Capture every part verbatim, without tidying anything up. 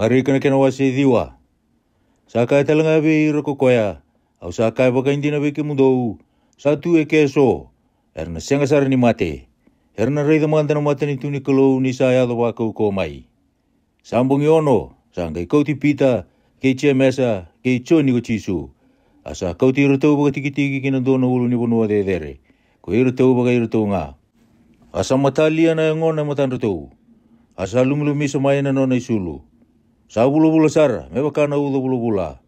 Marika na kena wase e ciwa. Sa kaya tale ga vei ira ko koya, au sa kaya vakaidina vei kemudou, sa tu e ke eso, era na sega sara ni mate, era na raica mada na matanitu ni Kalou ni sa yaco vakaukauwa mai. Sa bogi ono, sa qai kauti Pita, kei Jemesa, kei Joni ko Jisu. A sa kauti iratou vakatikitiki ki na dua na ulu ni vanua cecere, ko iratou vakairatou ga. A sa matalia na yagona e matadratou. A sa lumilumisa mai na nona isulu. Sa vulavula sara, me vaka na uca vulavula.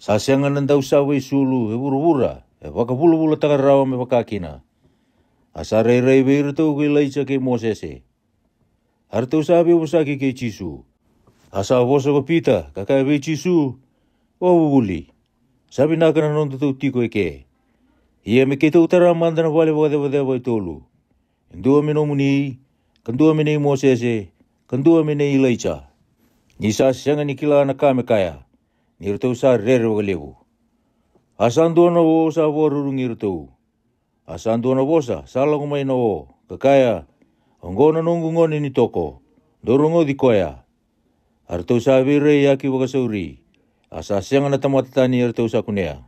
Sa sega na dau sava isulu e vuravura, e vakavulavulataka rawa me vaka kina. A sa rairai vei iratou ko Ilaija kei Mosese. A ratou sa veivosaki kei Jisu. A sa vosa ko Pita, ka kaya vei Jisu, o vuvuli, sa vinaka na nodatou tiko e ke. Ia me keitou tara mada na vale vakacevaceva e tolu. E dua me nomuni, ka dua me nei Mosese, ka dua me nei Ilaija. Ni sa sega ni kila na ka me kaya, ni ratou sa rere vakalevu. A sa dua na o sa vakarurugi iratou. A sa dua na vosa sa lako mai na o, ka kaya, oqo na noqu gone ni toko, dou rogoci koya. A ratou sa veiraiyaki vakasauri. A sa sega na tamata tani e ratou sa kunea,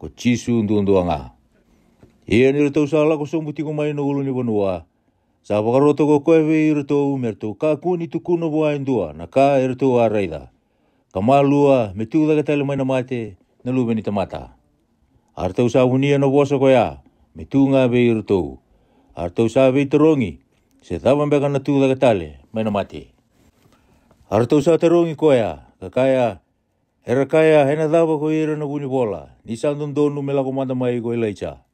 ko Jisu duadua ga. Ia ni ratou sa lako sobu tiko mai na ulu ni vanua, sa vakarota ko koya vei iratou me ratou kakua ni tukuna vua e dua na ka e ratou a raica, ka malua me tu cake tale mai na mate na Luve ni tamata. A ratou sa vunia na vosa koya me tu ga vei iratou. A ratou sa veitarogi, se cava beka na tu cake tale mai na mate. A ratou sa tarogi koya, ka kaya, era kaya, ena cava ko ira na vunivola, ni sa dodonu me lako mada mai ko Ilaija?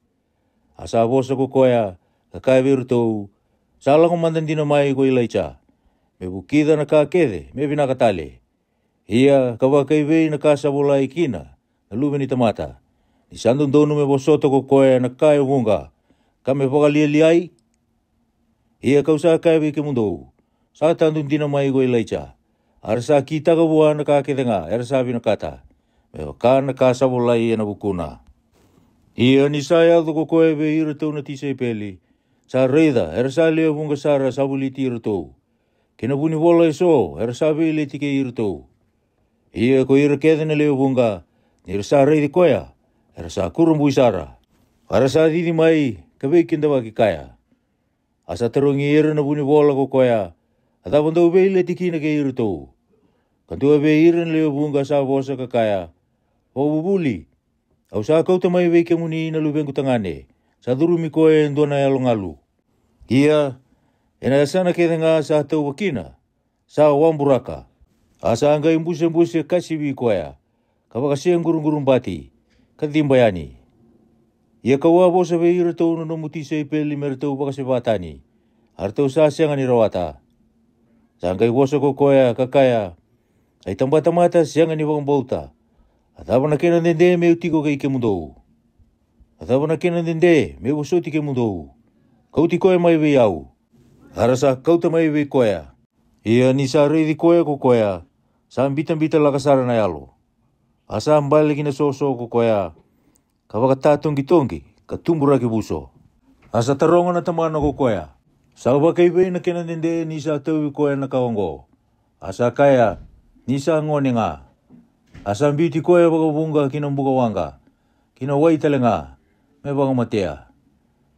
A sa vosa ko koya, ka kaya vei iratou, sa lako mada dina mai ko Ilaija, me vukica na ka kece me vinaka tale. Ia ka vakaivei na ka sa volai kina na Luve ni tamata, ni sa dodonu me vosota ko koya na ka e vuqa, ka me vakalialiai? Ia kau sa kaya vei kemudou, sa tadu dina mai ko Ilaija, a ra sa kitaka vua na ka kece ga era sa vinakata, me vaka na ka sa volai ena vukuna. Ia ni sa yaco ko koya vei iratou na tisaipeli, sa raica era sa lewe vuqa sara sa voliti iratou, kei na vunivola eso era sa veileti kei iratou. Ia ko ira kece na lewe vuqa, ni ra sa raici koya, era sa kurabui sara, a ra sa cici mai ka veikidavaki kaya. A sa tarogi ira na vunivola ko koya, a cava dou veileti kina kei iratou? Ka dua vei ira na lewe vuqa sa vosa ka kaya, o vuvuli, au sa kauta mai vei kemuni na luvequ tagane, sa curumi koya e dua na yalogalu. Ia ena yasana kece ga sa tauva kina, sa waburaka. A sa qai busebuse kasivi koya, ka vakasegurugurubati, ka ciba yani. Ia kau a vosa vei iratou na nomu tisaipeli me ratou vakaseva tani, a ratou sa sega ni rawata. Sa qai vosa ko koya ka kaya, ai tabatamata sega ni vakabauta, a cava na kena dede meu tiko kei kemudou? A cava na kena dede meu vosoti kemudou? Kauti koya mai vei au. A ra sa kauta mai vei koya. Ia ni sa raici koya ko koya, sa bitabita laka sara na yalo. A sa bale ki na soso ko koya, ka vakatatogitogi, ka tuburaki vuso. A sa taroga na tamana ko koya, sa vakaivei na kena dede ni sa tauvi koya na ka oqo? A sa kaya, ni sa gone ga. A sa biuti koya vakavuqa ki na bukawaqa, ki na wai tale ga, me vakamatea.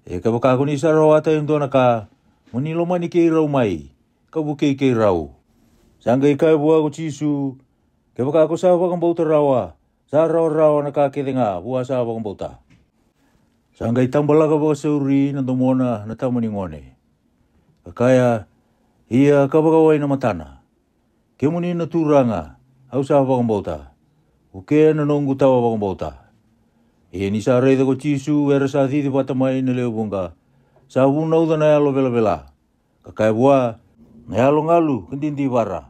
E kevaka ko ni sa rawata e dua na ka, mo ni lomani keirau mai, ka vukei keirau. Sa qai kaya vua ko Jisu, kevaka ko sa vakabauta rawa, sa rawarawa na ka kece ga vua sa vakabauta. Sa qai tabalaka vakasauri na domona na tama ni gone, ka kaya, ia ka vakawai na matana. Kemuni na Turaga, au sa vakabauta. Vukea na noqu tawa vakabauta. Ia ni sa raica ko Jisu era sa cici vata mai na lewe vuqa, sa vunauca na yalo velavela, ka kaya vua, na yalogalu ka didivara,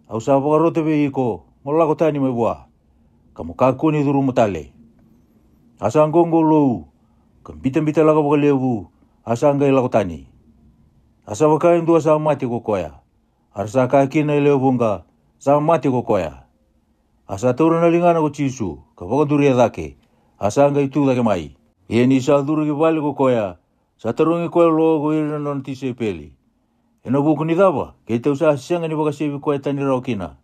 au sa vakarota vei iko mo lako tani mai vua, ka mo kakua ni curuma tale. A sa qoqolou, ka bitabita laka vakalevu, a sa qai lako tani. A sa vaka e dua sa mate ko koya. A ra sa kaya kina e lewe vuqa, sa mate ko koya. A sa taura na ligana ko Jisu, ka vakaduria cake, a sa qai tu cake mai. Ia ni sa curu ki vale ko koya, sa tarogi koya lo ko ira na nona tisaipeli, ena vuku ni cava keitou sa sega ni vakasevi koya tani rawa kina?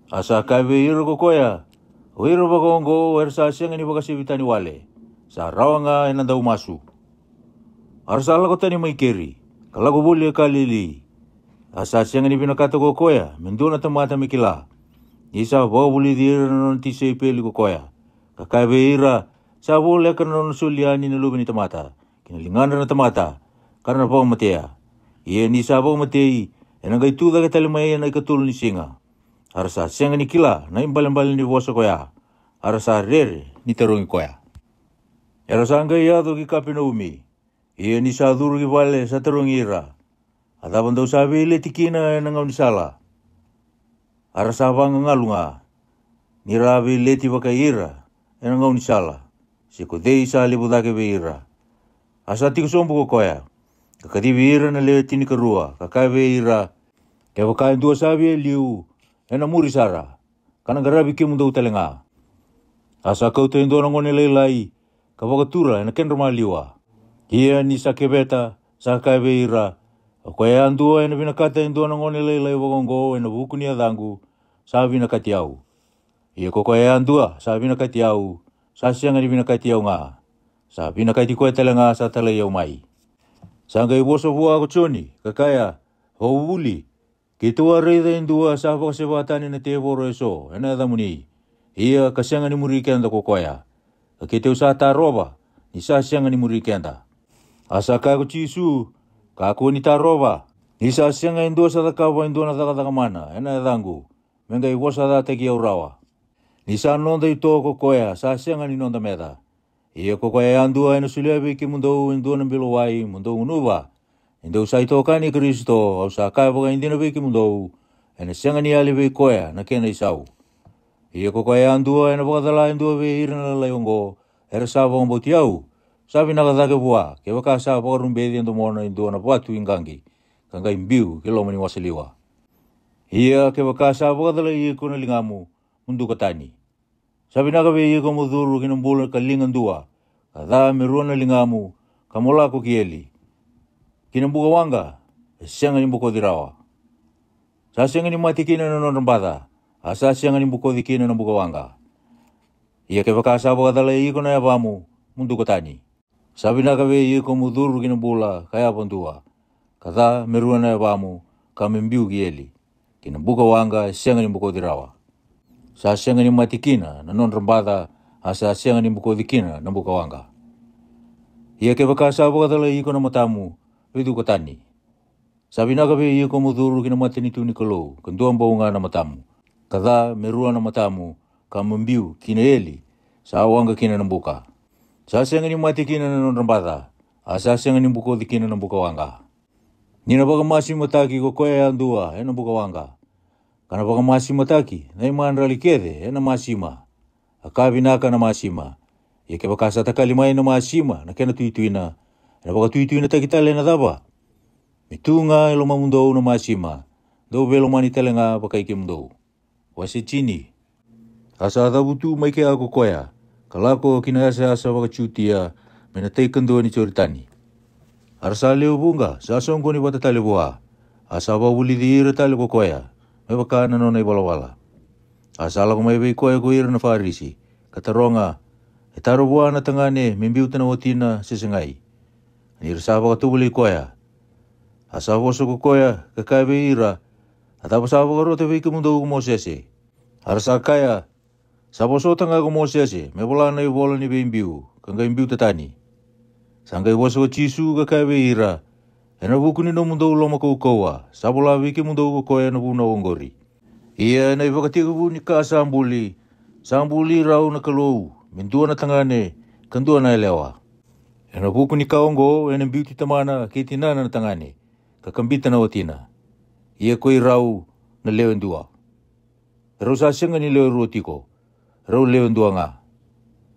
A sa kaya vei ira ko koya, "O ira vakaoqo era sa sega ni vakasevi tani wale, sa rawa ga ena dau masu." A ra sa lako tani mai keri, ka lako voli e Kalili. A sa sega ni vinakata ko koya me dua na tamata me kila, ni sa vakavulici ira na nona tisaipeli ko koya, ka kaya vei ira, "Sa voleka na nona soli yani na Luve ni tamata ki na ligadra na tamata, ka ra na vakamatea. Ia ni sa vakamatei, ena qai tu cake tale mai ena ikatolu ni siga." A ra sa sega ni kila na ibalebale ni vosa koya, a ra sa rere ni tarogi koya. Era sa qai yaco ki Kapenaumi. Ia ni sa curu ki vale sa tarogi ira, "A cava dou sa veileti kina ena gaunisala?" A ra sa vagagalu ga, ni ra a veileti vakai ira ena gaunisala, se ko cei sa levu cake vei ira. A sa tiko sobu ko koya, ka kacivi ira na lewe tinikarua, ka kaya vei ira, "Kevaka e dua sa via liu, ena muri sara, ka na qaravi kemudou tale ga." A sa kauta e dua na gone lailai, ka vakatura ena kedra maliwa. Ia ni sa keveta, sa kaya vei ira, "O koya yadua ena vinakata e dua na gone lailai vakaoqo ena vuku ni yacaqu, sa vinakati au. Ia ko koya yadua sa vinakati au, sa sega ni vinakati au ga, sa vinakati koya tale ga sa talai au mai." Sa qai vosa vua ko Joni, ka kaya, "Vakavuvuli, keitou a raica e dua sa vakaseva tani na tevoro eso ena yacamuni, ia ka sega ni muri keda ko koya. Ka keitou sa tarova, ni sa sega ni muri keda." A sa kaya ko Jisu, "Kakua ni tarova, ni sa sega e dua sa cakava e dua na cakacaka mana ena yacaqu, me qai vosacataki au rawa. Ni sa noda ito ko koya sa sega ni noda meca. Ia ko koya yadua ena solia vei kemudou e dua na bilo wai mo dou gunuva, ni dou sa itokani i Karisito, au sa kaya vakaidina vei kemudou, ena sega ni yali vei koya na kena isau. Ia ko koya yadua ena vakacala e dua vei ira na lalai oqo era sa vakabauti au, sa vinaka cake vua kevaka sa vakarubeci e domona e dua na vatu iqaqi, ka qai biu ki loma ni wasaliwa. Ia kevaka sa vakacalai iko na ligamu, mo duka tani. Sa vinaka vei iko mo curu ki na bula ka liga dua, ka ca me rua na ligamu, ka mo lako ki eli, ki na buka waqa e sega ni bokoci rawa. Sa sega ni mate kina na nodra baca, a sa sega ni bokoci kina na buka waqa. Ia kevaka sa vakacalai iko na yavamu, mo duka tani. Sa vinaka vei iko mo curu ki na bula ka yava dua, ka ca me rua na yavamu, ka me biu ki eli, ki na buka waqa e sega ni bokoci rawa. Sa sega ni mate kina na nodra baca, a sa sega ni bokoci kina na buka waqa. Ia kevaka sa vakacalai iko na matamu, veicuka tani. Sa vinaka vei iko mo curu ki na matanitu ni Kalou ka dua bau ga na matamu, ka ca me rua na matamu, ka mo biu ki na eli sa waqa kina na buka. Sa sega ni mate kina na nodra baca, a sa sega ni bokoci kina na buka waqa. Ni na vakamasimataki ko koya yadua ena buka waqa, ka na vakamasimataki na imadrali kece ena masima. A ka vinaka na masima. Ia kevaka sa takali mai na masima na kena tuituina, ena vakatuituinataki tale na cava? Me tu ga e lomamudou na masima, dou veilomani tale ga vakai kemudou. Wase tini. A sa cavutu mai kea ko koya, ka lako ki na yasayasa vakaJutia, mai na tai kadua ni Joritani. A ra sa lewe vuqa sa soqoni vata tale vua, a sa vakavulici ira tale ko koya, me vaka na nona ivalavala. A sa lako mai vei koya ko ira na Farisi, ka taroga, "E taro vua na tagane me biuta na watina se segai?" Ni ra sa vakatovolei koya. A sa vosa ko koya, ka kaya vei ira, "A cava sa vakarota vei kemudou ko Mosese?" A ra sa kaya, "Sa vosota ga ko Mosese me vola na ivola ni veibiu, ka qai biuta tani." Sa qai vosa ko Jisu, ka kaya vei ira, "Ena vuku ni nomudou loma kaukauwa sa vola vei kemudou ko koya na vunau oqori. Ia ena ivakatekivu ni ka sa buli, sa buli rau na Kalou me dua na tagane ka dua na yalewa. Ena vuku ni ka oqo ena biuti tamana kei tinana na tagane, ka kabita na watina. Ia ko i rau na lewe dua, erau sa sega ni lewe rua tiko, erau lewe dua ga.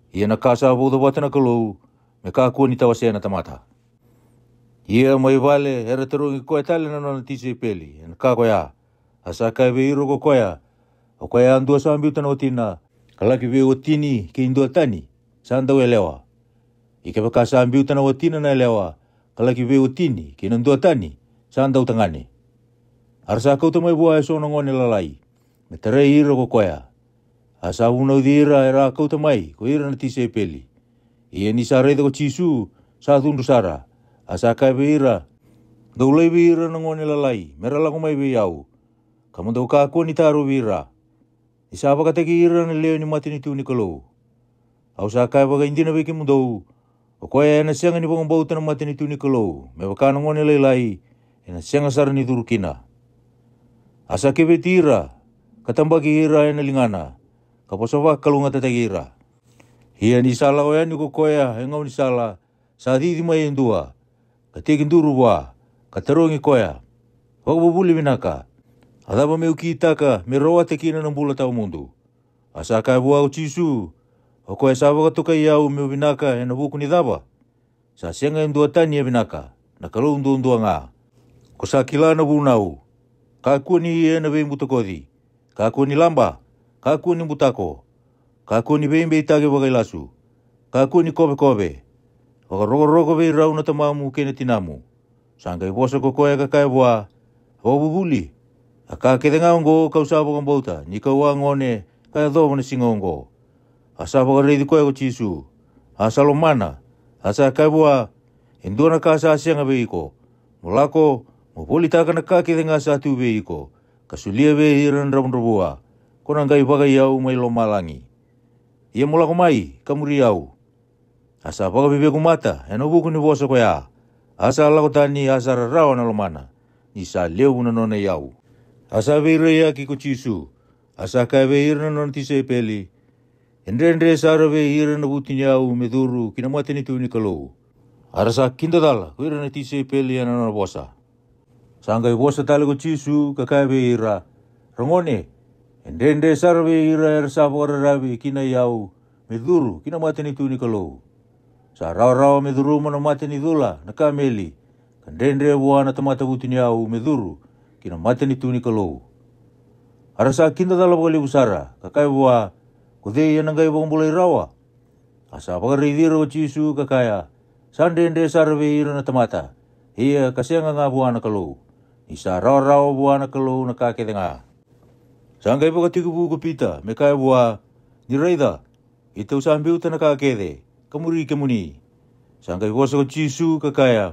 Ia na ka sa vauca vata na Kalou, me kakua ni tawasea na tamata." Ia mai vale era tarogi koya tale na nona tisaipeli ena ka koya. A sa kaya vei ira ko koya, "O koya yadua sa biuta na watina, ka laki veiwatini kei dua tani, sa dau yalewa. Ia kevaka sa biuta na watina na yalewa, ka laki veiwatini kei na dua tani, sa dau tagane." A ra sa kauta mai vua eso na gone lalai, me tarai ira ko koya. A sa vunauci ira era a kauta mai ko ira na tisaipeli. Ia ni sa raica ko Jisu, sa cudru sara, a sa kaya vei ira, dou laivi ira na gone lalai me ra lako mai vei au, ka mo dou kakua ni tarovi ira. Ni sa vakataki ira na lewe ni matanitu ni Kalou. Au sa kaya vakaidina vei kemudou, o koya ena sega ni vakabauta na matanitu ni Kalou me vaka na gone lailai, ena sega sara ni curu kina. A sa keveti ira, ka tabaki ira ena ligana, ka vosa vakalougatataki ira. Ia ni sa lako yani ko koya e gaunisala, sa cici mai e dua, ka tekiduru vua, ka tarogi koya, vakavuvuli vinaka, a cava meu kitaka me rawata kina na bula tawa mudu? A sa kaya vua ko Jisu, o koya sa vakatokai au meu vinaka ena vuku ni cava? Sa sega e dua tani e vinaka, na Kalou duadua ga. Ko sa kila na vunau. Kakua ni ia na veibutakoci, kakua ni laba, kakua ni butako, kakua ni veibeitaki vakailasu, kakua ni kovekove. Vakarokoroko vei rau na tamamu kei na tinamu. Sa qai vosa ko koya ka kaya vua, vakavuvuli, a ka kece ga oqo kau sa vakabauta ni kau a gone ka yacova na siga oqo. A sa vakaraici koya ko Jisu, a sa lomana, a sa kaya vua, e dua na ka sa sega vei iko. Mo lako, mo volitaka na ka kece ga sa tu vei iko, ka solia vei ira na dravudravua, ko na qai vakaiyau mai lomalagi. Ia mo lako mai ka muri au. A sa vakaveveku mata ena vuku ni vosa koya. A sa lako tani, a sa rarawa na lomana, ni sa levu na nona iyau. A sa veiraiyaki ko Jisu, a sa kaya vei ira na nona tisaipeli, e dredre sara vei ira na vutuniyau me curu ki na matanitu ni Kalou. A ra sa kidacala ko ira na tisaipeli ena nona vosa. Sa qai vosa tale ko Jisu ka kaya vei ira, ragone, e dredre sara vei ira era sa vakararavi ki na iyau me curu ki na matanitu ni Kalou. Sa rawarawa me curuma na mata ni cula na kameli, ka dredre vua na tamata vutuniyau me curu ki na matanitu ni Kalou. A ra sa kidacala vakalevu sara ka kaya vua, ko cei ena qai vakabulai rawa? A sa vakaraici ira ko Jisu ka kaya, sa dredre sara vei ira na tamata, ia ka sega ga vua na Kalou, ni sa rawarawa vua na Kalou na ka kece ga. Sa qai vakatekivu ko Pita me kaya vua, ni raica, keitou sa biuta na ka kece ka muri kemuni. Sa qai vosa ko Jisu ka kaya,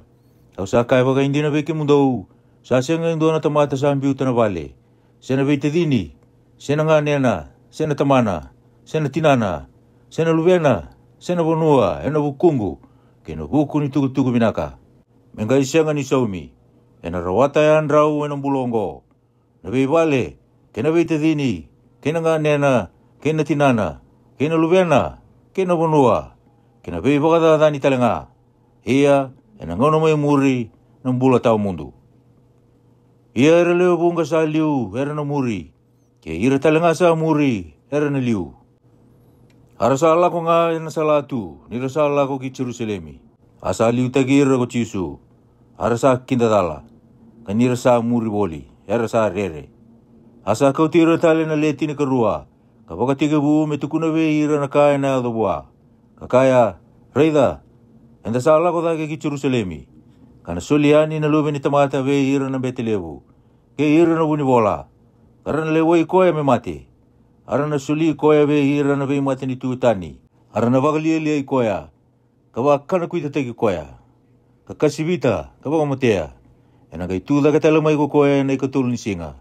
au sa kaya vakaidina vei kemudou, sa sega e dua na tamata sa biuta na vale, se na veitacini, se na ganena, se na tamana, se na tinana, se na luvena, se na vanua ena vukuqu kei na vuku ni tukutuku vinaka, me qai sega ni saumi, ena rawata yadrau ena bula oqo. Na veivale, kei na veitacini, kei na ganena, kei na tinana, kei na luvena, kei na vanua, kei na veivakacacani tale ga. Ia ena gauna mai muri na bula tawa mudu. Ia era lewe vuqa sa liu era na muri, kei ira tale ga sa muri era na liu. A ra sa lako ga ena salatu ni ra sa lako ki Jerusalemi. A sa liutaki ira ko Jisu. A ra sa kidacala, ka ni ra sa muri voli era sa rere. A sa kauti ira tale na le tinikarua, ka vakatekivu me tukuna vei ira na ka ena yaco vua, ka kaya, raica, eda sa lako cake ki Jerusalemi, ka na soli yani na Luve ni tamata vei ira na bete levu, kei ira na vunivola, ka ra na lewai koya me mate. A ra na soli koya vei ira na veimatanitu tani, a ra na vakalialiai koya, ka vakanakuitataki koya, ka kasivita ka vakamatea. Ena qai tu cake tale mai ko koya ena ikatolu ni siga.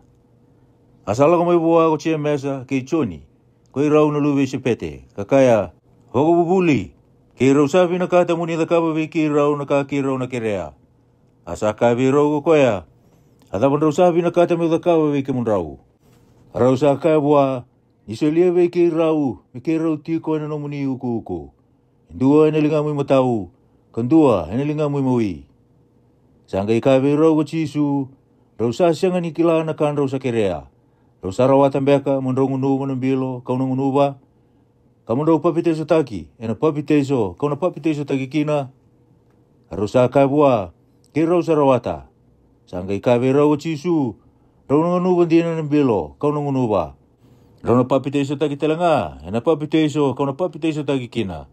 A sa lako mai vua ko Jemesa kei Joni, ko irau na luve i Sepete, ka kaya, vakavuvuli, keirau sa vinakata mo ni cakava vei keirau na ka keirau na kerea. A sa kaya vei rau ko koya, a cava drau sa vinakata me'u cakava vei kemudrau? A rau sa kaya vua, ni solia vei keirau me keirau tiko ena nomuni ukuuku, e dua ena ligamu imatau, ka dua ena ligamu imawi. Sa qai kaya vei rau ko Jisu, drau sa sega ni kila na ka drau sa kerea. Drau sa rawata beka mo drau gunuva na bilo ka'u na gunuva, ka mo drau papitaisotaki ena papitaiso ka'u na papitaisotaki kina? A rau sa kaya vua, keirau sa rawata. Sa qai kaya vei rau ko Jisu, drau na gunuva dina na bilo ka'u na gunuva, drau na papitaisotaki tale ga ena papitaiso ka'u na papitaisotaki kina.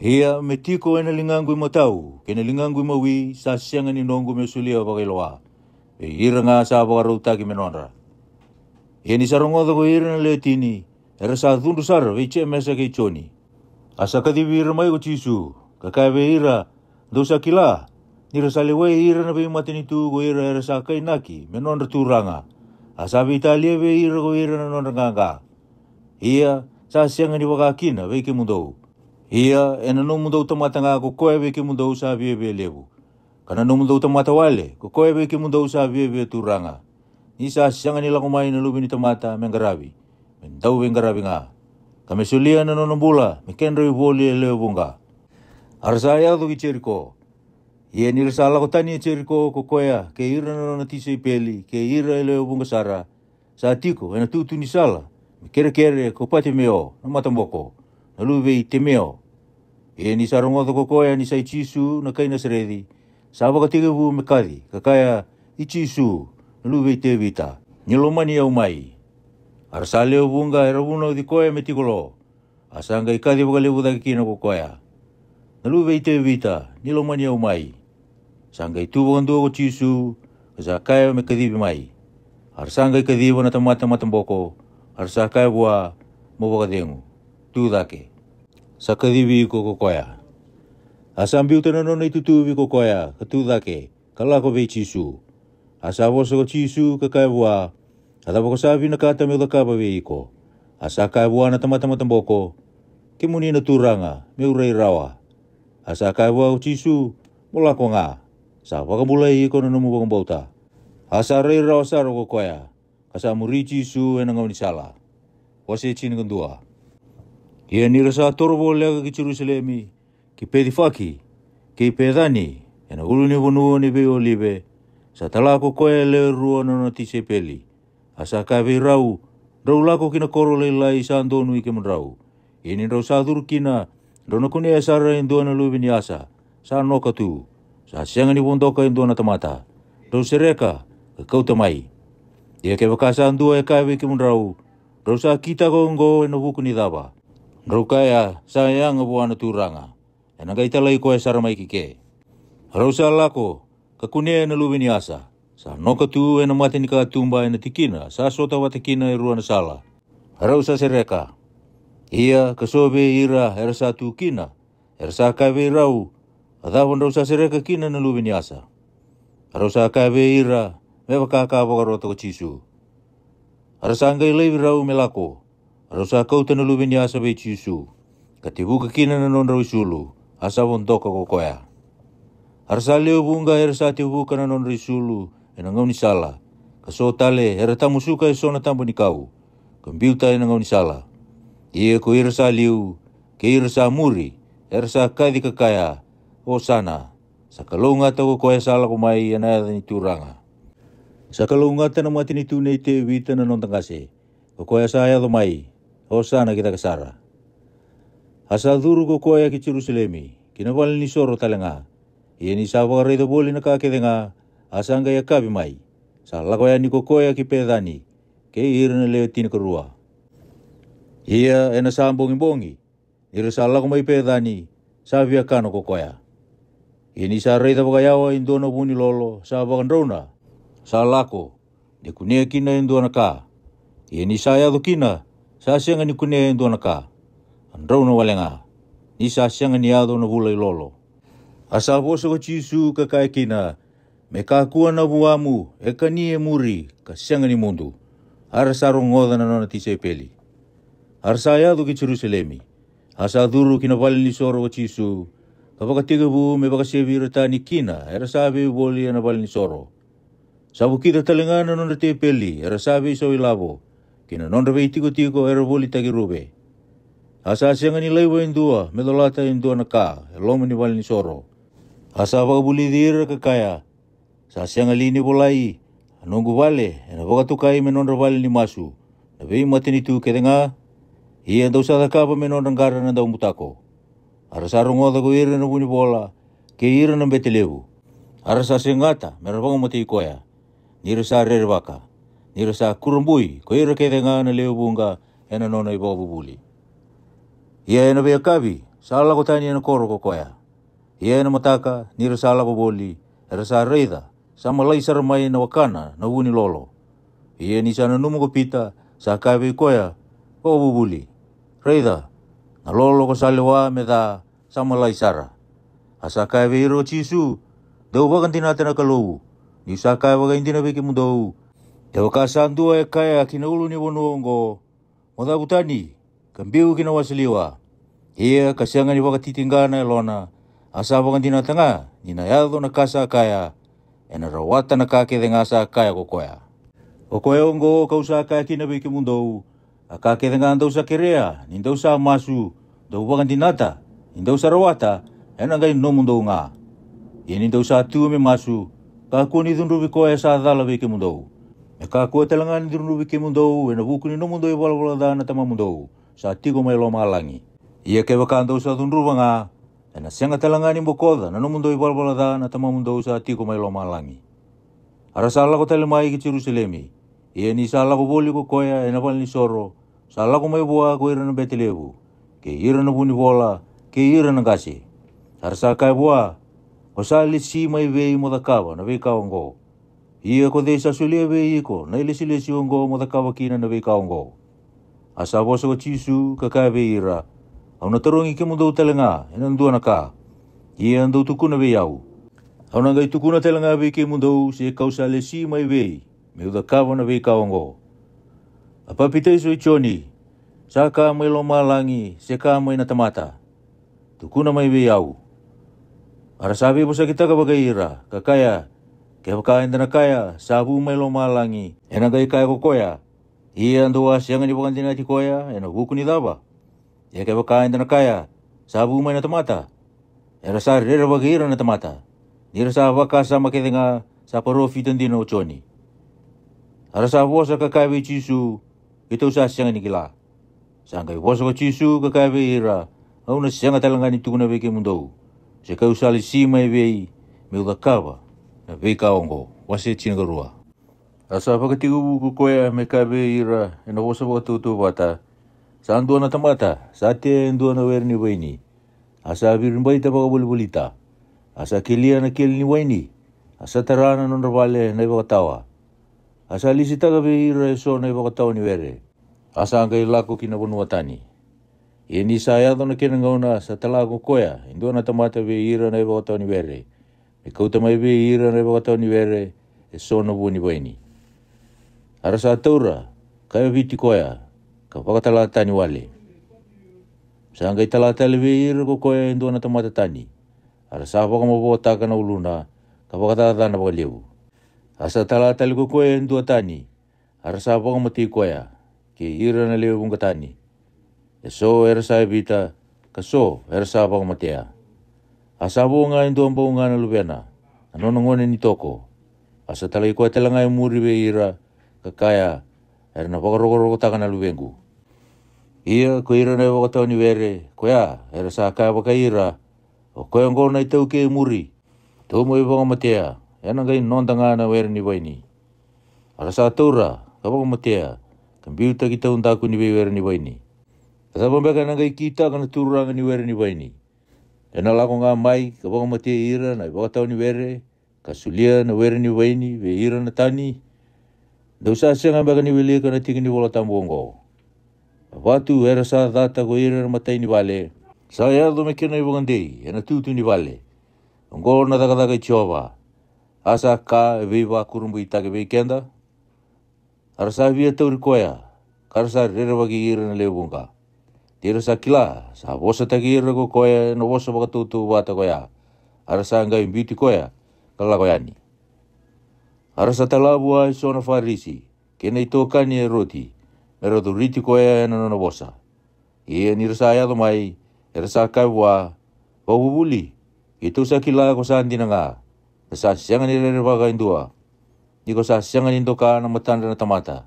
Ia me tiko ena ligaqu imatau kei na ligaqu imawi sa sega ni noqu me'u solia vakailoa, vei ira ga sa vakarautaki me nodra. Ia ni sa rogoca ko ira na lewe tini, era sa cudru sara vei Jemesa kei Joni. A sa kacivi ira mai ko Jisu, ka kaya vei ira, dou sa kila, ni ra sa lewai ira na veimatanitu ko ira era sa kainaki me nodra turaga. A sa veitalia vei ira ko ira na nodra qaqa. Ia, sa sega ni vaka kina vei kemudou. Ia, e na nomudou tamata ga ko koya vei kemudou sa viavia levu. Ka na nomudou tamata wale, ko koya vei kemudou sa viavia turaga. Ni sa sega ni lako mai na Luve ni tamata me qaravi, me dau veiqaravi ga. Ka me solia na nona bula me kedrau ivoli e lewe vuqa. A ra sa yaco ki Jeriko. Ia ni ra sa lako tani e Jeriko ko koya kei ira na nona tisaipeli kei ira e lewe vuqa sara, sa tiko e na tutu ni sala me kerekere ko Patimeo na mataboko, na luve i Timeo. Ia ni sa rogoca ko koya ni sa i Jisu na kai Nasareci, sa vakatekivu me kaci, ka kaya, I Jisu, na luve i Tevita, ni lomani au mai. A ra sa lewe vuqa era vunauci koya me tiko lo. A sa qai kaci vakalevu cake kina ko koya, Na luve i Tevita, ni lomani au mai. Sa qai tu vakadua ko Jisu, ka sa kaya me kacivi mai. A ra sa qai kaciva na tamata mataboko, a ra sa kaya vua, Mo vakacegu, tu cake. Sa kacivi iko ko koya. A sa biuta na nona itutuvi ko koya, ka tu cake, ka lako vei Jisu. A sa vosa ko Jisu, ka kaya vua, A cava ko sa vinakata meu cakava vei iko? A sa kaya vua na tamata mataboko, Kemuni na Turaga, meu rai rawa. A sa kaya vua ko Jisu, Mo lako ga. Sa vakabulai iko na nomu vakabauta. A sa rai rawa sara ko koya, ka sa muri Jisu e na gaunisala. Wase tinikadua. Ia ni ra sa toro voleka ki Jerusalemi, ki Pecifaki, kei Pecani, e na ulunivanua ni veiolive, sa tala ko koya e lewe rua na nona tisaipeli. A sa kaya vei rau, Drau lako ki na koro lailai sa donui kemudrau. Ia ni drau sa curu kina, drau na kunea sara e dua na luve ni asa, sa noka tu. Sa sega ni vodoka e dua na tamata. Drau sereka, ka kauta mai. Ia kevaka sa dua e kaya vei kemudrau, Drau sa kitaka oqo e na vuku ni cava? Drau kaya, Sa yaga vua na Turaga. E na qai talai koya sara mai ki ke. Rau sa lako, ka kunea na luve ni asa. Sa noka tu e na mata ni katuba e na tikina sa sota vata kina e rua na sala. Rau sa sereka. Ia, ka so vei ira era sa tu kina, era sa kaya vei rau, A cava drau sa sereka kina na luve ni asa? Rau sa kaya vei ira, me vaka ka vakarota ko Jisu. A ra sa qai laivi rau me lako. A rau sa kauta na luve ni asa vei Jisu, ka tevuka kina na nodrau isulu, a sa vodoka ko koya. A ra sa lewe vuqa era sa tevuka na nodrau isulu e na gaunisala, ka so tale era tamusuka e so na taba ni kau, ka biuta e na gaunisala. Ia ko ira sa liu, kei ira sa muri, era sa kaci ka kaya, Osana, sa kalougata ko koya sa lako mai e na yaca ni Turaga. Sa kalougata na matanitu nei Tevita na noda qase, ko koya sa yaco mai, Osana ki cake sara. A sa curu ko koya ki Jerusalemi, ki na valenisoro tale ga. Ia ni sa vakaraica voli na ka kece ga, a sa qai yakavi mai. Sa lako yani ko koya ki Pecani, kei ira na lewe tinikarua. Ia e na sa bogibogi, ni ra sa lako mai Pecani, sa viakana ko koya. Ia ni sa raica vakayawa e dua na vu ni lolo sa vakadrauna, sa lako, ni kunea kina e dua na ka. Ia ni sa yaco kina, sa sega ni kunea e dua na ka. A drauna wale ga, ni sa sega ni yaco na vula i lolo. A sa vosa ko Jisu ka kaya kina, Me kakua na vuamu e kani e muri ka sega ni mudu. A ra sa rogoca na nona tisaipeli. A ra sa yaco ki Jerusalemi. A sa curu ki na valenisoro ko Jisu, ka vakatekivu me vakasevi ira tani kina era sa veivoli e na valenisoro. Sa vukica tale ga na nodra tepeli era sa veisau ilavo, kei na nodra veitikotiko era volitaki ruve. A sa sega ni laiva e dua me colata e dua na ka e loma ni valenisoro. A sa vakavulici ira ka kaya, Sa sega li ni volai, A noqu vale ena vakatokai me nodra vale ni masu na veimatanitu kece ga? Ia dou sa cakava me nodra qara na daubutako. A ra sa rogoca ko ira na vunivola, kei ira na bete levu. A ra sa segata me ra vakamatei koya, ni ra sa rerevaka, ni ra sa kurabui ko ira kece ga na lewe vuqa ena nona ivakavuvuli. Ia ena veiyakavi sa lako tani ena koro ko koya. Ia ena mataka ni ra sa lako voli, era sa raica sa malai sara mai na wakana na vu ni lolo. Ia ni sa nanuma ko Pita, Sa kaya vei koya, "Vakavuvuli, raica, na lolo ko sa lewa me ca sa malai sara." A sa kaya vei ira ko Jisu, "Dou vakadinata na Kalou, ni'u sa kaya vakaidina vei kemudou, kevaka sa dua e kaya ki na ulunivanua oqo, 'Mo cavu tani, ka biu ki na wasa liwa,' ia ka sega ni vakatitiqa na yalona, a sa vakadinata ga ni na yaco na ka sa kaya, ena rawata na ka kece ga sa kaya ko koya. O koya oqo ka'u sa kaya kina vei kemudou, a ka kece ga dou sa kerea ni dou sa masu, dou vakadinata ni dou sa rawata, ena qai nomudou ga. Ia ni dou sa tu me masu, kakua ni cudruvi koya sa cala vei kemudou. Me kakua tale ga ni cudruvi kemudou ena vuku ni nomudou ivalavala ca na Tamamudou sa tiko mai lomalagi. Ia kevaka dou sa cudruva ga, ena sega tale ga ni bokoca na nomudou ivalavala ca na Tamamudou sa tiko mai lomalagi." A ra sa lako tale mai ki Jerusalemi. Ia ni sa lako voli ko koya ena valenisoro, sa lako mai vua ko ira na bete levu, kei ira na vunivola, kei ira na qase. A ra sa kaya vua, "Ko sa lesi mai vei mo cakava na veika oqo? Ia ko cei sa solia vei iko na ilesilesi oqo mo cakava kina na veika oqo?" A sa vosa ko Jisu ka kaya vei ira, "Au na tarogi kemudou tale ga ena dua na ka, ia dou tukuna vei au. Au na qai tukuna tale ga vei kemudou se ka'u sa lesi mai vei me'u cakava na veika oqo. A papitaiso i Joni, sa ka mai lomalagi se ka mai na tamata? Tukuna mai vei au." A ra sa veivosakitaka vakai ira ka kaya, "Kevaka eda na kaya, 'Sa vu mai lomalagi,' ena qai kaya ko koya, 'Ia dou a sega ni vakadinati koya ena vuku ni cava?' Ia kevaka eda na kaya, 'Sa vu mai na tamata,' era sa rerevaki ira na tamata, ni ra sa vakasama kece ga sa parofita dina o Joni." A ra sa vosa ka kaya vei Jisu, "Keitou sa sega ni kila." Sa qai vosa ko Jisu ka kaya vei ira, "Au na sega tale ga ni tukuna vei kemudou se ka'u sa lesi mai vei me'u cakava na veika oqo." Wase tinikarua. A sa vakatekivu ko koya me kaya vei ira ena vosa vakatautauvata, "Sa dua na tamata sa tea e dua na were ni vaini, a sa viribaita vakavolivolita, a sa kelia na keli ni waini, a sa tara na nodra vale na ivakatawa, a sa lisitaka vei ira eso na ivakatawa ni were, a sa qai lako ki na vanua tani. Ia ni sa yaco na kena gauna, sa tala ko koya e dua na tamata vei ira na ivakatawa ni were, me kauta mai vei ira na ivakatawa ni were eso na vua ni vaini. A ra sa taura, ka yaviti koya, ka vakatala tani wale. Sa qai tala tale vei ira ko koya e dua na tamata tani, a ra sa vakamavotaka na uluna, ka vakacacana vakalevu. A sa tala tale ko koya e dua tani, a ra sa vakamatei koya, kei ira na lewe vuqa tani. Eso era sa yavita, ka so era sa vakamatea. A sa vo ga e dua bau ga na luvena, na nona gone ni toko. A sa talai koya tale ga e muri vei ira, ka kaya, 'Era na vakarokorokotaka na luvequ.' Ia ko ira na ivakatawa ni were koya era sa kaya vakai ira, 'O koya oqo na itaukei e muri, tou mai vakamatea, ena qai noda ga na were ni vaini.' A ra sa taura, ka vakamatea, ka biutaki taudaku ni veiwere ni vaini. A cava beka ena qai kitaka na turaga ni were ni vaini? Ena lako ga mai ka vakamatei ira na ivakatawa ni were, ka solia na were ni vaini vei ira na tani? Dou sa sega beka ni wilika na tiki ni Vola Tabu oqo? A vatu era sa cata ko ira na matai ni vale, sa yaco me kena ivakadei ena tutu ni vale. Oqo na cakacaka i Jiova, a sa ka e veivakurabuitaki vei keda. A ra sa via tauri koya, ka ra sa rerevaki ira na lewe vuqa. Ni ra sa kila sa vosataki ira ko koya ena vosa vakatautauvata koya, a ra sa qai biuti koya, ka lako yani. A ra sa tala vua eso na Farisi kei na itokani i Eroti, me ra coriti koya ena nona vosa. Ia ni ra sa yaco mai, era sa kaya vua, "Vakavuvuli, keitou sa kila ko sa dina ga, me sa sega ni rerevaka e dua, ni ko sa sega ni doka na matadra na tamata.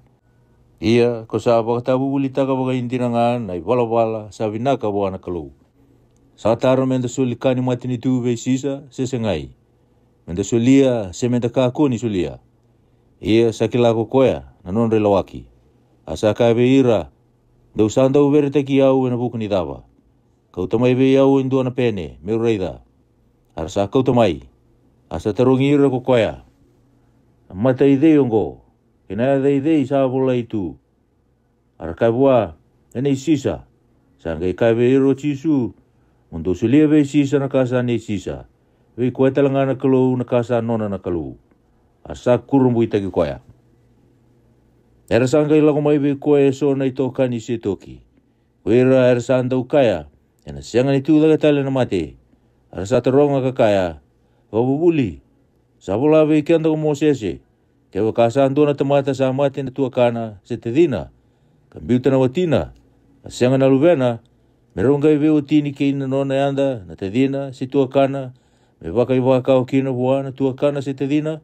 Ia ko sa vakatavuvulitaka vakaidina ga na ivalavala sa vinaka vua na Kalou. Sa taro me da soli ka ni matanitu vei Sisa se segai? Me da solia se me da kakua ni solia?" Ia sa kila ko koya na nodra ilawaki. A sa kaya vei ira, "Dou sa dau veretaki au ena vuku ni cava? Kauta mai vei au e dua na pene me'u raica." A ra sa kauta mai. A sa tarogi ira ko koya, "Na mata i cei oqo, kei na yaca i cei sa volai tu?" A ra kaya vua, "E nei Sisa." Sa qai kaya vei ira o Jisu, "Mo dou solia vei Sisa na ka sa nei Sisa, vei koya tale ga na Kalou na ka sa nona na Kalou." A sa kurabuitaki koya. Era sa qai lako mai vei koya e so na itokani setoki. Ko ira era sa dau kaya, "Ena sega ni tu cake tale na mate." A ra sa taroga ka kaya, "Vakavuvuli, sa vola vei keda ko Mosese, kevaka sa dua na tamata sa mate na tuakana se tacina, ka biuta na watina, ka sega na luvena, me rau qai veiwatini kei na nona yada na tacina se tuakana, me vakaivakau kina vua na tuakana se tacina?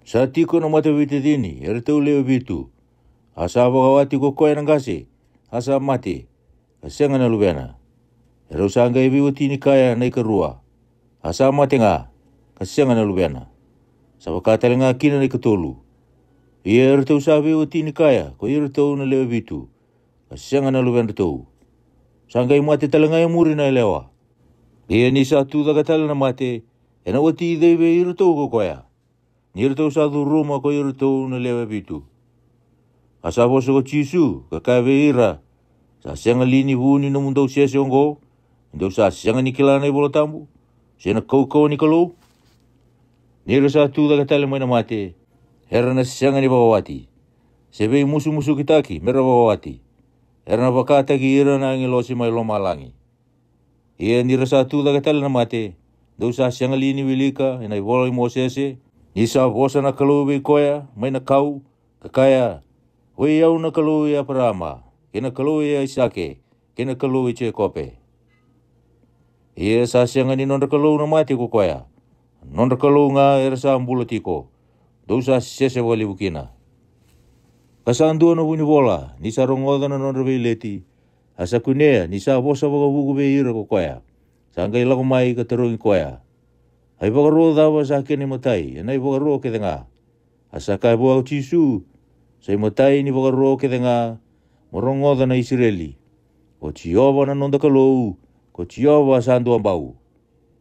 Sa tiko na mataveitacini e ratou lewe vitu, a sa vakawati ko koya na qase, a sa mate, ka sega na luvena. E rau sa qai veiwatini kaya na ikarua, a sa mate ga, ka sega na luvena. Sa vaka tale ga kina na ikatolu. Ia e ratou sa veiwatini kaya ko iratou na lewe vitu, ka sega na luvedratou. Sa qai mate tale ga e muri na yalewa. Ia ni sa tu cake tale na mate, ena wati cei vei iratou ko koya? Ni ratou sa curuma ko iratou na lewe vitu." A sa vosa ko Jisu ka kaya vei ira, "Sa sega li ni vu ni nomudou sese oqo, ni dou sa sega ni kila na iVola Tabu, se na kaukauwa ni Kalou? Ni ra sa tu cake tale mai na mate, era na sega ni vakawati, se veimusumusukitaki me ra vakawati. Era na vakataki ira na agilosi mai lomalagi. Ia ni ra sa tu cake tale na mate, dou sa sega li ni wilika ena ivola i Mosese, ni sa vosa na Kalou vei koya mai na kau, ka kaya, 'Oi au na Kalou i Eparaama, kei na Kalou i Aisake, kei na Kalou i Jekope'? Ia sa sega ni nodra Kalou na mate ko koya, na nodra Kalou ga era sa bula tiko. Dou sa sese vakalevu kina.' Ka sa dua na vunivola, ni sa rogoca na nodra veileti, a sa kunea ni sa vosa vakavuku vei ira ko koya, sa qai lako mai ka tarogi koya, 'A ivakaro cava sa kena imatai ena ivakaro kece ga?' A sa kaya vua ko Jisu, 'Sa imatai ni vakaro kece ga, mo rogoca na Isireli, ko Jiova na noda Kalou, ko Jiova sa dua bau.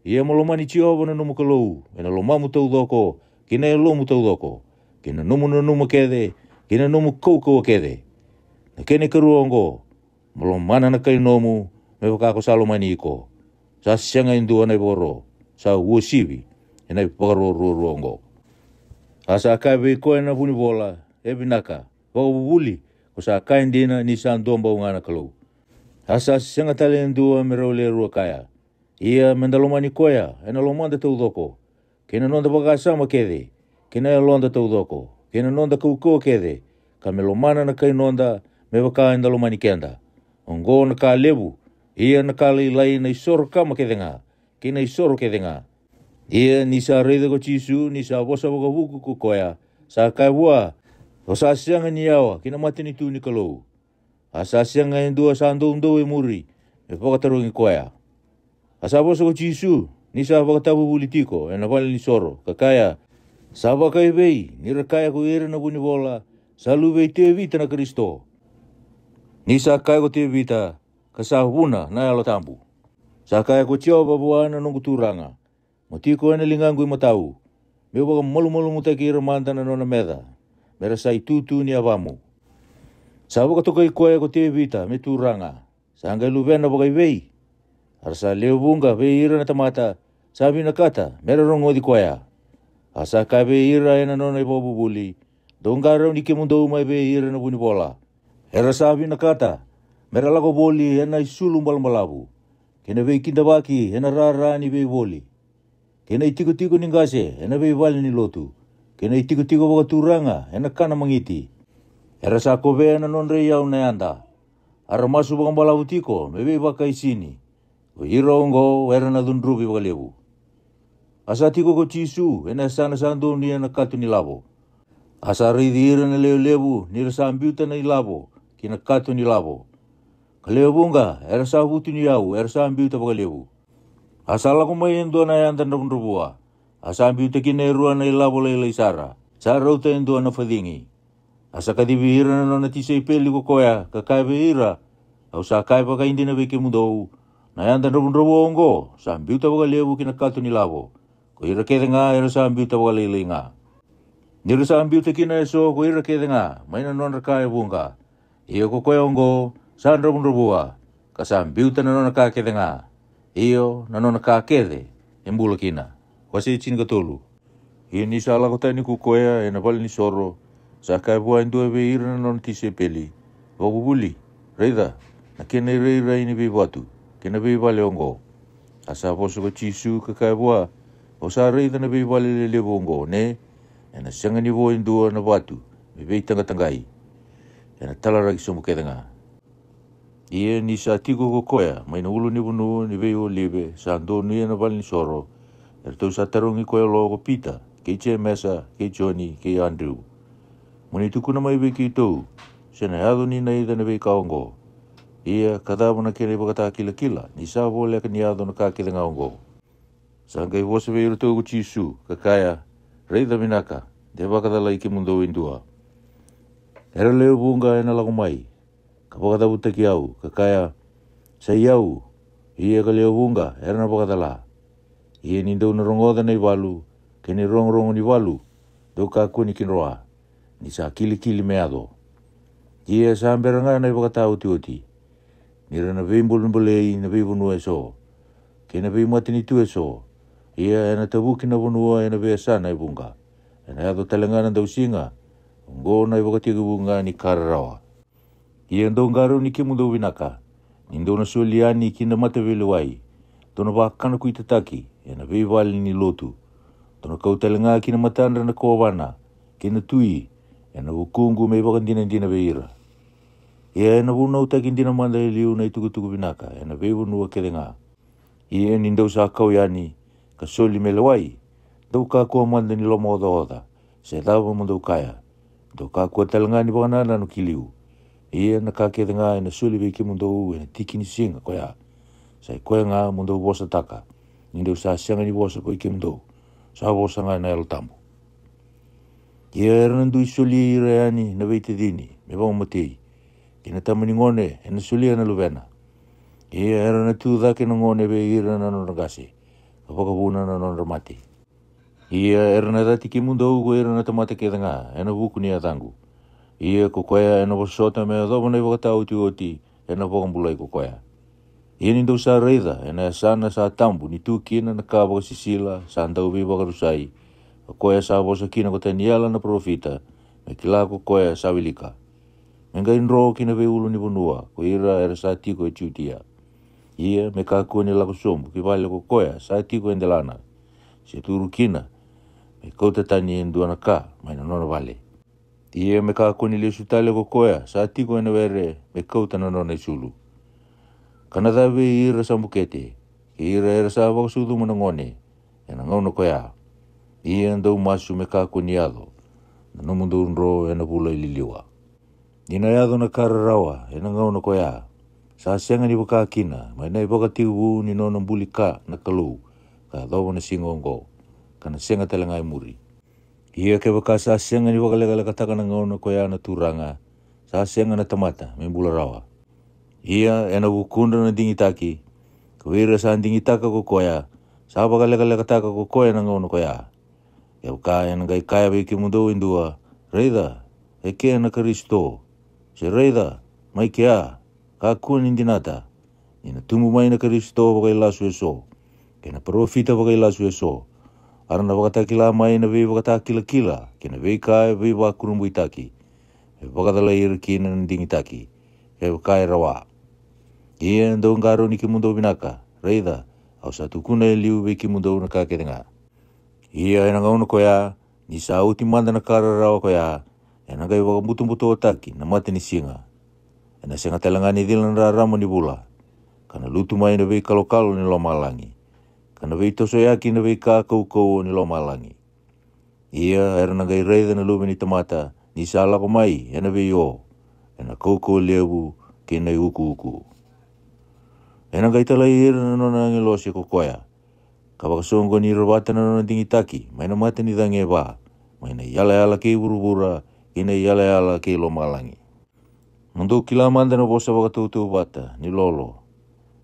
Ia mo lomani Jiova na nomu Kalou ena lomamu taucoko, kei na yalomu taucoko, kei na nomu nanuma kece, kei na nomu kaukauwa kece.' Na kena ikarua oqo, mo lomana na kai nomu me vaka ko sa lomani iko. Sa sega e dua na ivakaro sa uasivi ena ivakaro ruarua oqo.' A sa kaya vei koya na vunivola, 'E vinaka, vakavuvuli, ko sa kaya dina ni sa dua bau ga na Kalou.' A sa sega tale e dua me rau le rua kaya. Ia me da lomani koya ena lomada taucoko, kei na noda vakasama kece, kei na yaloda taucoko, kei na noda kaukauwa kece, ka me lomana na kai noda me vaka eda lomani keda. Oqo na ka levu, ia na ka lailai na isoro kama kece ga, kei na isoro kece ga. Ia ni sa raica ko Jisu ni sa vosa vakavuku ko koya, sa kaya vua, 'O sa sega ni yawa ki na matanitu ni Kalou.' A sa sega e dua sa doudou e muri me vakatarogi koya. A sa vosa ko Jisu ni sa vakatavuvuli tiko ena valenisoro, ka kaya, 'Sa vakaevei ni ra kaya ko ira na vunivola, sa luve i Tevita na Karisito?' Ni sa kaya ko Tevita, ka sa vuna na Yalo Tabu, sa kaya ko Jiova vua na noqu Turaga, 'Mo tiko ena ligaqu imatau, me'u vakamalumalumutaki ira mada na nona meca, me ra sa itutu ni yavamu.' Sa vakatokai koya ko Tevita me turaga, sa qai luvena vakaevei? A ra sa lewe vuqa vei ira na tamata sa vinakata me ra rogoci koya. A sa kaya vei ira ena nona ivakavuvuli, 'Dou qarauni kemudou mai vei ira na vunivola. Era sa vinakata me ra lako voli ena isulu balabalavu, kei na veikidavaki ena rara ni veivoli, kei na itikotiko ni qase ena veivale ni lotu, kei na itikotiko vakaturaga ena kana magiti. Era sa kovea na nodra iyau na yada, a ra masu vakabalavu tiko me veivakaisini. Ko ira oqo era na cudruvi vakalevu.' A sa tiko ko Jisu ena yasana sa donuya na kato ni lavo. A sa raici ira na lewe levu ni ra sa biuta na ilavo ki na kato ni lavo, ka lewe vuqa era sa vutuniyau era sa biuta vakalevu. A sa lako mai e dua na yada dravudravua, a sa biuta kina e rua na ilavo lailai sara, sa rauta e dua na facigi. A sa kacivi ira na nona tisaipeli ko koya, ka kaya vei ira, 'Au sa kaya vakaidina vei kemudou, na yada dravudravua oqo sa biuta vakalevu ki na kato ni lavo, ko ira kece ga era sa biuta vakalailai ga. Ni ra sa biuta kina e so ko ira kece ga mai na nodra ka e vuqa, Ia ko koya oqo sa dravudravua, ka sa biuta na nona ka kece ga, io, na nona ka kece e bula kina. Wase tinikatolu. Ia ni sa lako tani ko koya e na valenisoro, sa kaya vua e dua vei ira na nona tisaipeli, Vakavuvuli, raica na kena irairai ni veivatu kei na veivale oqo. A sa vosa ko Jisu ka kaya vua, O sa raica na veivale lelevu oqo, ne? E na sega ni vo e dua na vatu me veitaqataqai. E na talaraki sobu kece ga. Ia ni sa tiko ko koya mai na ulunivanua ni veiolive sa donuya na valenisoro, eratou sa tarogi koya lo ko Pita, kei Jemesa, kei Joni, kei Adriu, Mo ni tukuna mai vei keitou, se na yaco ni naica na veika oqo? Ia ka cava na kena ivakatakilakila ni sa voleka ni yaco na ka kece ga oqo? Sa qai vosa vei iratou ko Jisu, ka kaya, Raica vinaka, de vakacalai kemudou e dua. Era lewe vuqa e na lako mai, ka vakacavutaki au, ka kaya, Sa i au, ia ka lewe vuqa era na vakacala. Ia ni dou na rogoca na ivalu kei na irogorogo ni valu, dou kakua ni kidroa, ni sa kilikili me yaco. Ia sa bera ga na ivakataotioti, ni ra na veibolebolei na veivanua eso, kei na veimatanitu eso. Ia e na tavuki na vanua e na veiyasana e vuqa. E na yaco tale ga na dausiga. Oqo na ivakatekivu ga ni ka rarawa. Ia dou qarauni kemudou vinaka, ni dou na soli yani ki na mataveilewai, dou na vakanakuitataki e na veivale ni lotu, dou na kau tale ga ki na matadra na kovana kei na tui, e na vukuqu me ivakadinadina vei ira. Ia e na vunautaki dina mada e liu na itukutuku vinaka e na veivanua kece ga. Ia ni dou sa kau yani, ka soli me lewai, dou kakua mada ni lomaocaoca, se cava mo dou kaya. Dou kakua tale ga ni vakanananu ki liu. Ia na ka kece ga e na soli vei kemudou e na tiki ni siga ko ya, sa i koya ga mo dou vosataka. Ni dou sa sega ni vosa ko i kemudou, sa vosa ga na Yalo Tabu. Ia era na dui soli ira yani na veitacini me vakamatei, kei na tama ni gone e na solia na luvena. Ia era na tu cake na gone vei ira na nodra qase, ka vakavuna na nodra mate. Ia era na cati kemudou ko ira na tamata kece ga e na vuku ni yacaqu. Ia ko koya e na vosota me yacova na ivakataotioti, e na vakabulai ko koya. Ia ni dou sa raica e na yasana sa tabu ni tu kina na ka vakasisila sa dauveivakarusai, ko koya sa vosa kina ko Taniela na parofita, me kila ko koya sa wilika, me qai dro ki na veiulunivanua ko ira era sa tiko e Jutia. Ia me kakua ni lako sobu ki vale ko koya sa tiko e delana, se curu kina me kauta tani e dua na ka mai na nona vale. Ia me kakua ni lesu tale ko koya sa tiko e na were me kauta na nona isulu. Ka na ca vei ira sa bukete, kei ira era sa vakasucuma na gone e na gauna ko ya. Ia dou masu me kakua ni yaco na nomudou dro e na vula i liliwa. Ni na yaco na ka rarawa e na gauna ko ya, sa sega ni vaka kina mai na ivakatekivu ni nona buli ka na Kalou, ka yacova na siga oqo, ka na sega tale ga e muri. Ia kevaka sa sega ni vakalekalekataka na gauna ko ya na Turaga, sa sega na tamata me bula rawa. Ia e na vukudra na digitaki, ko ira sa digitaka ko koya, sa vakalekalekataka ko koya na gauna ko ya. Kevaka e na qai kaya vei kemudou e dua, Raica, e ke na Karisito, se raica, mai kea, kakua ni dinata, ni na tubu mai na Karisito vakailasu eso, kei na parofita vakailasu eso, a ra na vakatakila mai na veivakatakilakila kei na veika e veivakurabuitaki, me vakacalai ira kina na digitaki, kevaka e rawa. Ia dou qarauni kemudou vinaka, raica, au sa tukuna e liu vei kemudou na ka kece ga. Ia e na gauna ko ya, ni sa oti mada na ka rarawa ko ya, e na qai vakabutobutotaki na mata ni siga. E na sega tale ga ni cila na rarama ni vula, ka na lutu mai na veikalokalo ni lomalagi, ka na veitosoyaki na veika kaukauwa ni lomalagi. Ia era na qai raica na Luve ni tamata ni sa lako mai e na veio, e na kaukauwa levu kei na iukuuku. E na qai talai ira na nona agilose ko koya, ka vakasoqoni ira vata na nona digitaki mai na mata ni cagi e va, mai na iyalayala kei vuravura kei na iyalayala kei lomalagi. Mo dou kila mada na vosa vakatautauvata ni lolo,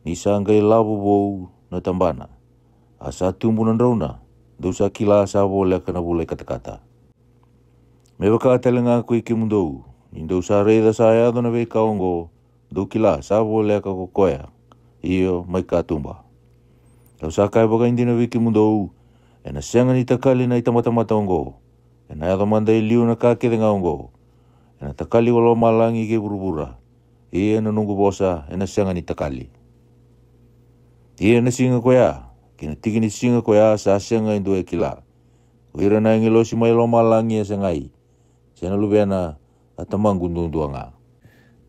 ni sa qai lavo vou na tabana, a sa tubu na drauna, dou sa kila sa voleka na vula i katakata. Me vaka tale ga ko i kemudou, Ni dou sa raica sa yaco na veika oqo, dou kila sa voleka ko koya, io mai katuba. Au sa kaya vakaidina vei kemudou, ena sega ni takali na itabatamata oqo. Ena yaco mada e liu na ka kece ga oqo. Ena takali ko lomalagi kei vuravura. Ia na noqu vosa ena sega ni takali. Ia na siga koya kei na tiki ni siga koya sa sega e dua e kila, ko ira na agilosi mai lomalagi e segai, se na Luvena, a Tamaqu duadua ga.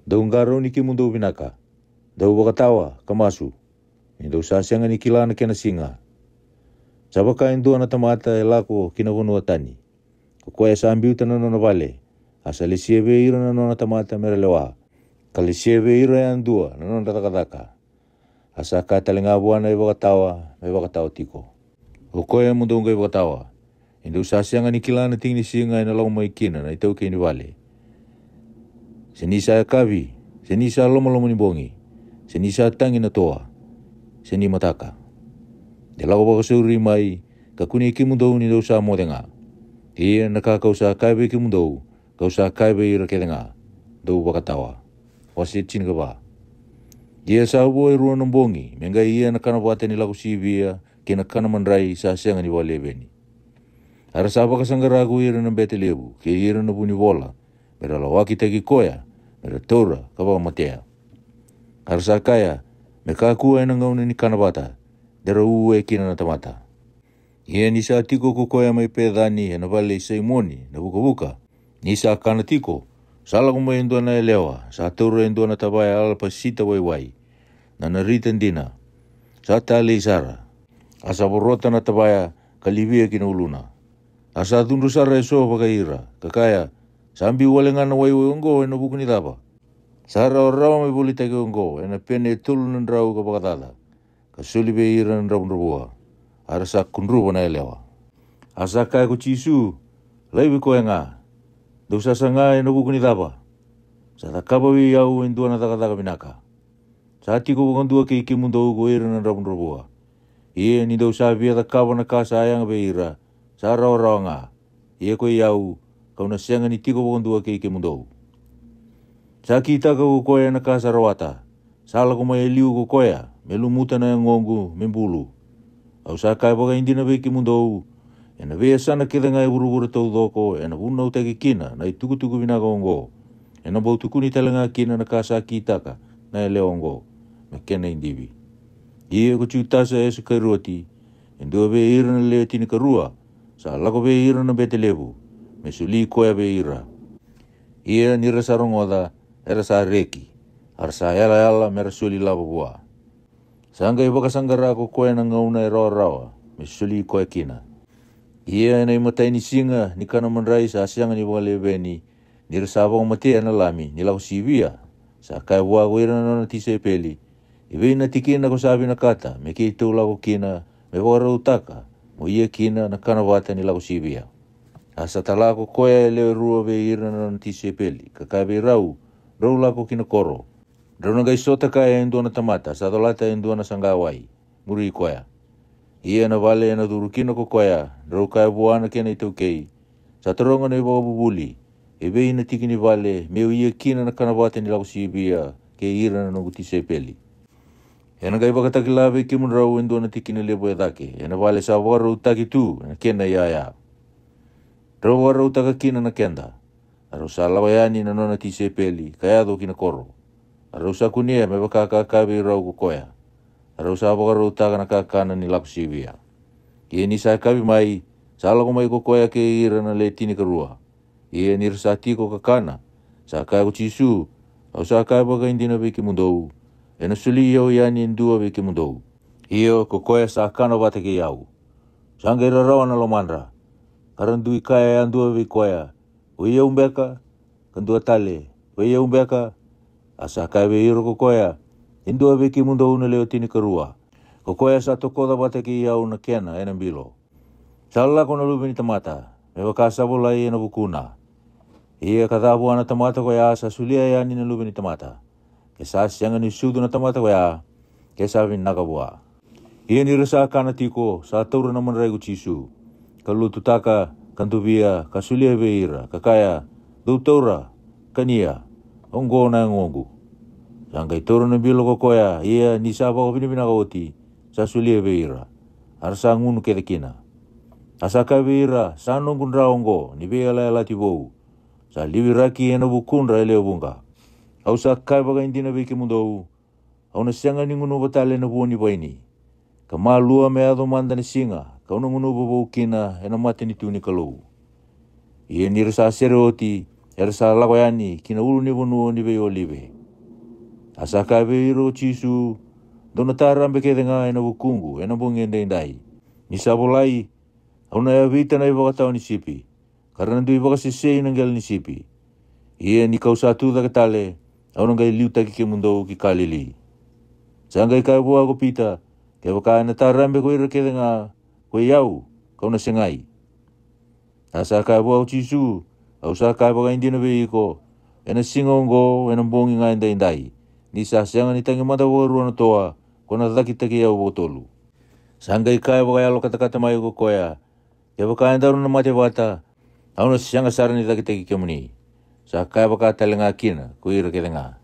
Dou qarauni kemudou vinaka, dou vakatawa ka masu, ni dou sa sega ni kila na kena siga. Sa vaka e dua na tamata e lako ki na vanua tani. Ko koya sa biuta na nona vale, a sa lesia vei ira na nona tamata me ra lewa, ka lesia vei ira yadua na nodra cakacaka. A sa kaya tale ga vua na ivakatawa me vakatawa tiko, o koya mo dou qai vakatawa, ni dou sa sega ni kila na tiki ni siga ena lako mai kina na itaukei ni vale. Se ni sa yakavi, se ni sa lomaloma ni bogi, se ni sa tagi na toa, se ni mataka. De lako vakasauri mai, ka kunei kemudou ni dou sa moce ga. Ia na ka kau sa kaya vei kemudou, kau sa kaya vei ira kece ga, dou vakatawa. Wase tinikava. Ia sa vo e rua na bogi me qai ia na kana vata ni lako sivia kei na kana madrai sa sega ni vakaleveni. A ra sa vakasaqara ko ira na bete levu kei ira na vunivola, me ra lawakitaki koya, me ra taura ka vakamatea. A ra sa kaya, me kakua ena gauna ni kana vata, de ra uwe kina na tamata. Ia ni sa tiko ko koya mai Pecani ena vale i Saimoni na vukavuka, ni sa kana tiko, sa lako mai e dua na yalewa sa taura e dua na tavaya alapasita waiwai, na narita dina, sa talei sara. A sa vorota na tavaya ka livia ki na uluna. A sa cudru sara eso vakai ira, ka kaya, sa biu wale ga na waiwai oqo ena vuku ni cava? Sa rawarawa me volitaki oqo ena pene e tolu na drau ka vakacaca, ka soli vei ira na dravudravua. A ra sa kudruva na yalewa. A sa kaya ko Jisu, laivi koya ga, dou sa saga ena vuku ni cava? Sa cakava vei au e dua na cakacaka vinaka. Sa tiko vakadua kei kemudou ko ira na dravudravua. Ia ni dou sa via cakava na ka sa yaga vei ira, sa rawarawa ga. Ia ko i au, kau na sega ni tiko vakadua kei kemudou. Sa kitaka ko koya na ka sa rawata, sa lako mai e liu ko koya me lumuta na yagoqu me bulu. Au sa kaya vakaidina vei kemudou, ena veiyasana kece ga e vuravura taucoko ena vunautaki kina na itukutuku vinaka oqo, ena bau tukuni tale ga kina na ka sa kitaka na yalewa oqo me kena idivi. Ia ko Jutasa Isikarioti, e dua vei ira na lewe tinikarua, sa lako vei ira na bete levu, me soli koya vei ira. Ia ni ra sa rogoca, era sa reki, a ra sa yalayala me ra soli lava vua. Sa qai vakasaqara ko koya na gauna e rawarawa me soli koya kina. Ia ena imatai ni siga ni kana madrai sa sega ni vakaleveni, ni ra sa vakamatea na lami ni lako sivia, sa kaya vua ko ira na nona tisaipeli, i vei na tikina ko sa vinakata me keitou lako kina me vakarautaka mo ia kina na kana vata ni lako sivia? A sa tala ko koya e lewe rua vei ira na nona tisaipeli, ka kaya vei rau, drau lako ki na koro. Drau na qai sota kaya e dua na tamata sa colata e dua na saqawai, muri koya. Ia na vale ena curu kina ko koya, drau kaya vua na kena itaukei, sa taroga na ivakavuvuli, e vei na tiki ni vale meu ia kina na kana vata ni lako sivia kei ira na noqu tisaipeli? Ena qai vakatakila vei kemudrau e dua na tikina levu e cake ena vale sa vakarautaki tu ena kena iyaya. Drau vakarautaka kina na keda. A rau sa lako yani na nona tisaipeli ka yaco ki na koro. A rau sa kunea me vaka ka kaya vei rau ko koya. A rau sa vakarautaka na kakana ni lako sivia. Ia ni sa yakavi mai, sa lako mai ko koya kei ira na le tinikarua. Ia ni ra sa tiko ka kana, sa kaya ko Jisu, au sa kaya vakaidina vei kemudou, ena soli au yani e dua vei kemudou. Io, ko koya sa kana vata kei au. Sa qai rarawa na lomadra. Ka ra dui kaya yadua vei koya, o i au beka? Ka dua tale, o i au beka? A sa kaya vei ira ko koya, e dua vei kemudou na lewe tinikarua, ko koya sa tokoca vata kei au na kena ena bilo. Sa lako na Luve ni tamata me vaka sa volai ena vukuna. Ia ka ca vua na tamata koya sa solia yani na Luve ni tamata. Ke sa sega ni sucu na tamata koya, ke sa vinaka vua. Ia ni ra sa kana tiko, sa taura na madrai ko Jisu, ka lututaka, ka dovia, ka solia vei ira, ka kaya, dou taura, Kania, oqo na yagoqu. Sa qai taura na bilo ko koya, ia ni sa vakavinavinaka oti, sa solia vei ira, a ra sa gunu kece kina. A sa kaya vei ira, sa noqu dra oqo ni veiyalayalati vou, sa liviraki e na vukudra e lewe vuqa. Au sa kaya vakaidina vei kemudou, au na sega ni gunuva tale na vua ni vaini, ka malua me yaco mada na siga ka'u na gunuva vou kina e na matanitu ni Kalou. Ia ni ra sa sere oti, era sa lako yani ki na ulu ni vanua ni veiolive. A sa kaya vei ira ko Jisu, dou na tarabe kece ga e na vukuqu e na bogi edaidai, ni sa volai, au na yavita na ivakatawa ni sipi, ka ra na dui vakasesei na qele ni sipi. Ia ni ka'u sa tu cake tale, au na qai liutaki kemudou ki Kalili. Sa qai kaya vua ko Pita, kevaka e na tarabe ko ira kece ga, ko i au, ka'u na segai. A sa kaya vua ko Jisu, au sa kaya vakaidina vei iko, e na siga oqo e na bogi ga edaidai, ni sa sega ni tagi mada vakarua na toa, ko na cakitaki au vakatolu. Sa qai kaya vakayalo katakata mai ko koya, kevaka edaru na mate vata, au na sega sara ni cakitaki kemuni. Sa kaya vaka tale ga kina ko ira kece ga.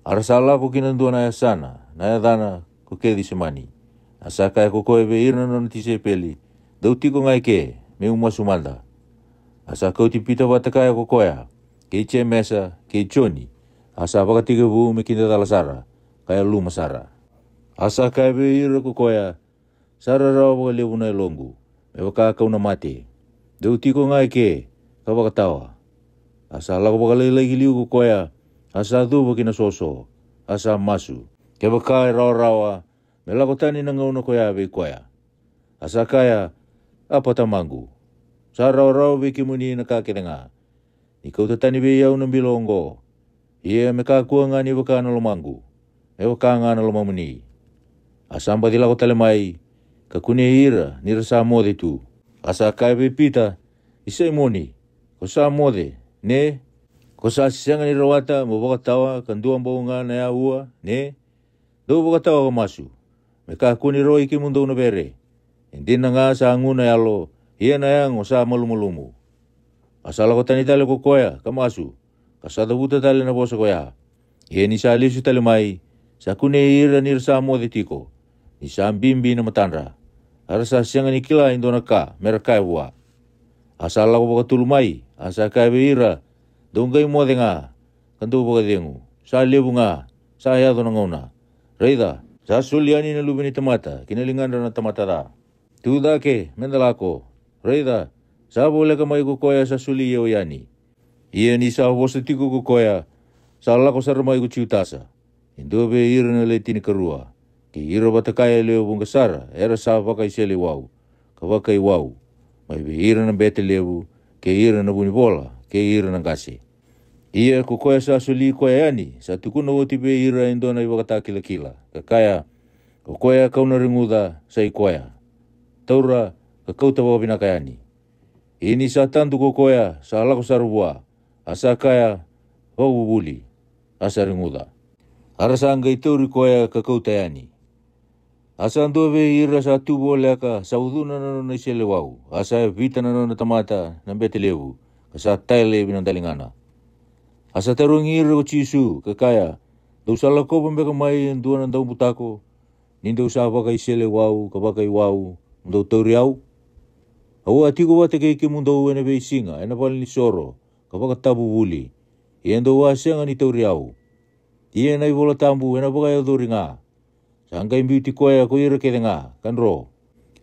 A ra sa lako ki na dua na yasana, na yacana ko Kecisemani. A sa kaya ko koya vei ira na nona tisaipeli, dou tiko ga eke, me'u masu mada. A sa kauti Pita vata kaya ko koya, kei Jemesa, kei Joni, a sa vakatekivu me kidacala sara, ka yaluma sara. A sa kaya vei ira ko koya, sa rarawa vakalevu na yaloqu, me vaka ka'u na mate. Dou tiko ga eke, ka vakatawa. A sa lako vakalailai ki liu ko koya, a sa cuva ki na soso, a sa masu, kevaka e rawarawa, me lako tani na gauna koya vei koya. A sa kaya, Apa Tamaqu, sa rawarawa vei kemuni na ka kece ga. Ni kauta tani vei au na bilo oqo. Ia me kakua ga ni vaka na lomaqu, me vaka ga na lomamuni. A sa baci lako tale mai, ka kunei ira ni ra sa moce tu. A sa kaya vei Pita, I Saimoni, ko sa moce, ne? Ko sa sega ni rawata mo vakatawa ka dua bau ga na yaua, ne? Dou vakatawa ka masu, me kakua ni rawai kemudou na vere. E dina ga sa gu na yalo, ia na yago sa malumalumu. A sa lako tani tale ko koya ka masu, ka sa cavuta tale na vosa koya. Ia ni sa lesu tale mai, sa kunei ira ni ra sa moce tiko, ni sa bibi na matadra. A ra sa sega ni kila e dua na ka me ra kaya vua. A sa lako vakatolu mai, a sa kaya vei ira, dou qai moce ga, ka dou vakacegu, sa levu ga, sa yaco na gauna. Raica, sa soli yani na Luve ni tamata ki na ligadra na tamata ca. Tu cake me da lako. Raica, sa voleka mai ko koya sa soli au yani. Ia ni sa vosa tiko ko koya, sa lako sara mai ko Jutasa, e dua vei ira na le tinikarua, kei ira vata kaya e lewe vuqa sara era sa vakaiseleiwau ka vakaiwau, mai vei ira na bete levu, kei ira na vunivola, kei ira na qase. Ia ko koya sa soli koya yani sa tukuna oti vei ira e dua na ivakatakilakila, ka kaya, ko koya ka'u na reguca sa i koya. Taura ka kauta vakavinaka yani. Ia ni sa tadu ko koya sa lako sara vua, a sa kaya, vakavuvuli, a sa reguca. A ra sa qai tauri koya ka kauta yani. A sa dua vei ira sa tu voleka sa ucuna na nona iseleiwau, a sa yavita na nona tamata na bete levu, ka sa taya laivi na daligana. A sa tarogi ira ko Jisu, ka kaya, dou sa lakova beka mai e dua na daubutako, ni dou sa vakaiseleiwau ka vakaiwau, mo dou tauri au? Au a tiko vata kei kemudou e na veisiga e na valenisoro ka vakatavuvuli, ia dou a sega ni tauri au. Ia na iVola Tabu e na vakayacori ga. Sa qai biuti koya ko ira kece ga ka dro.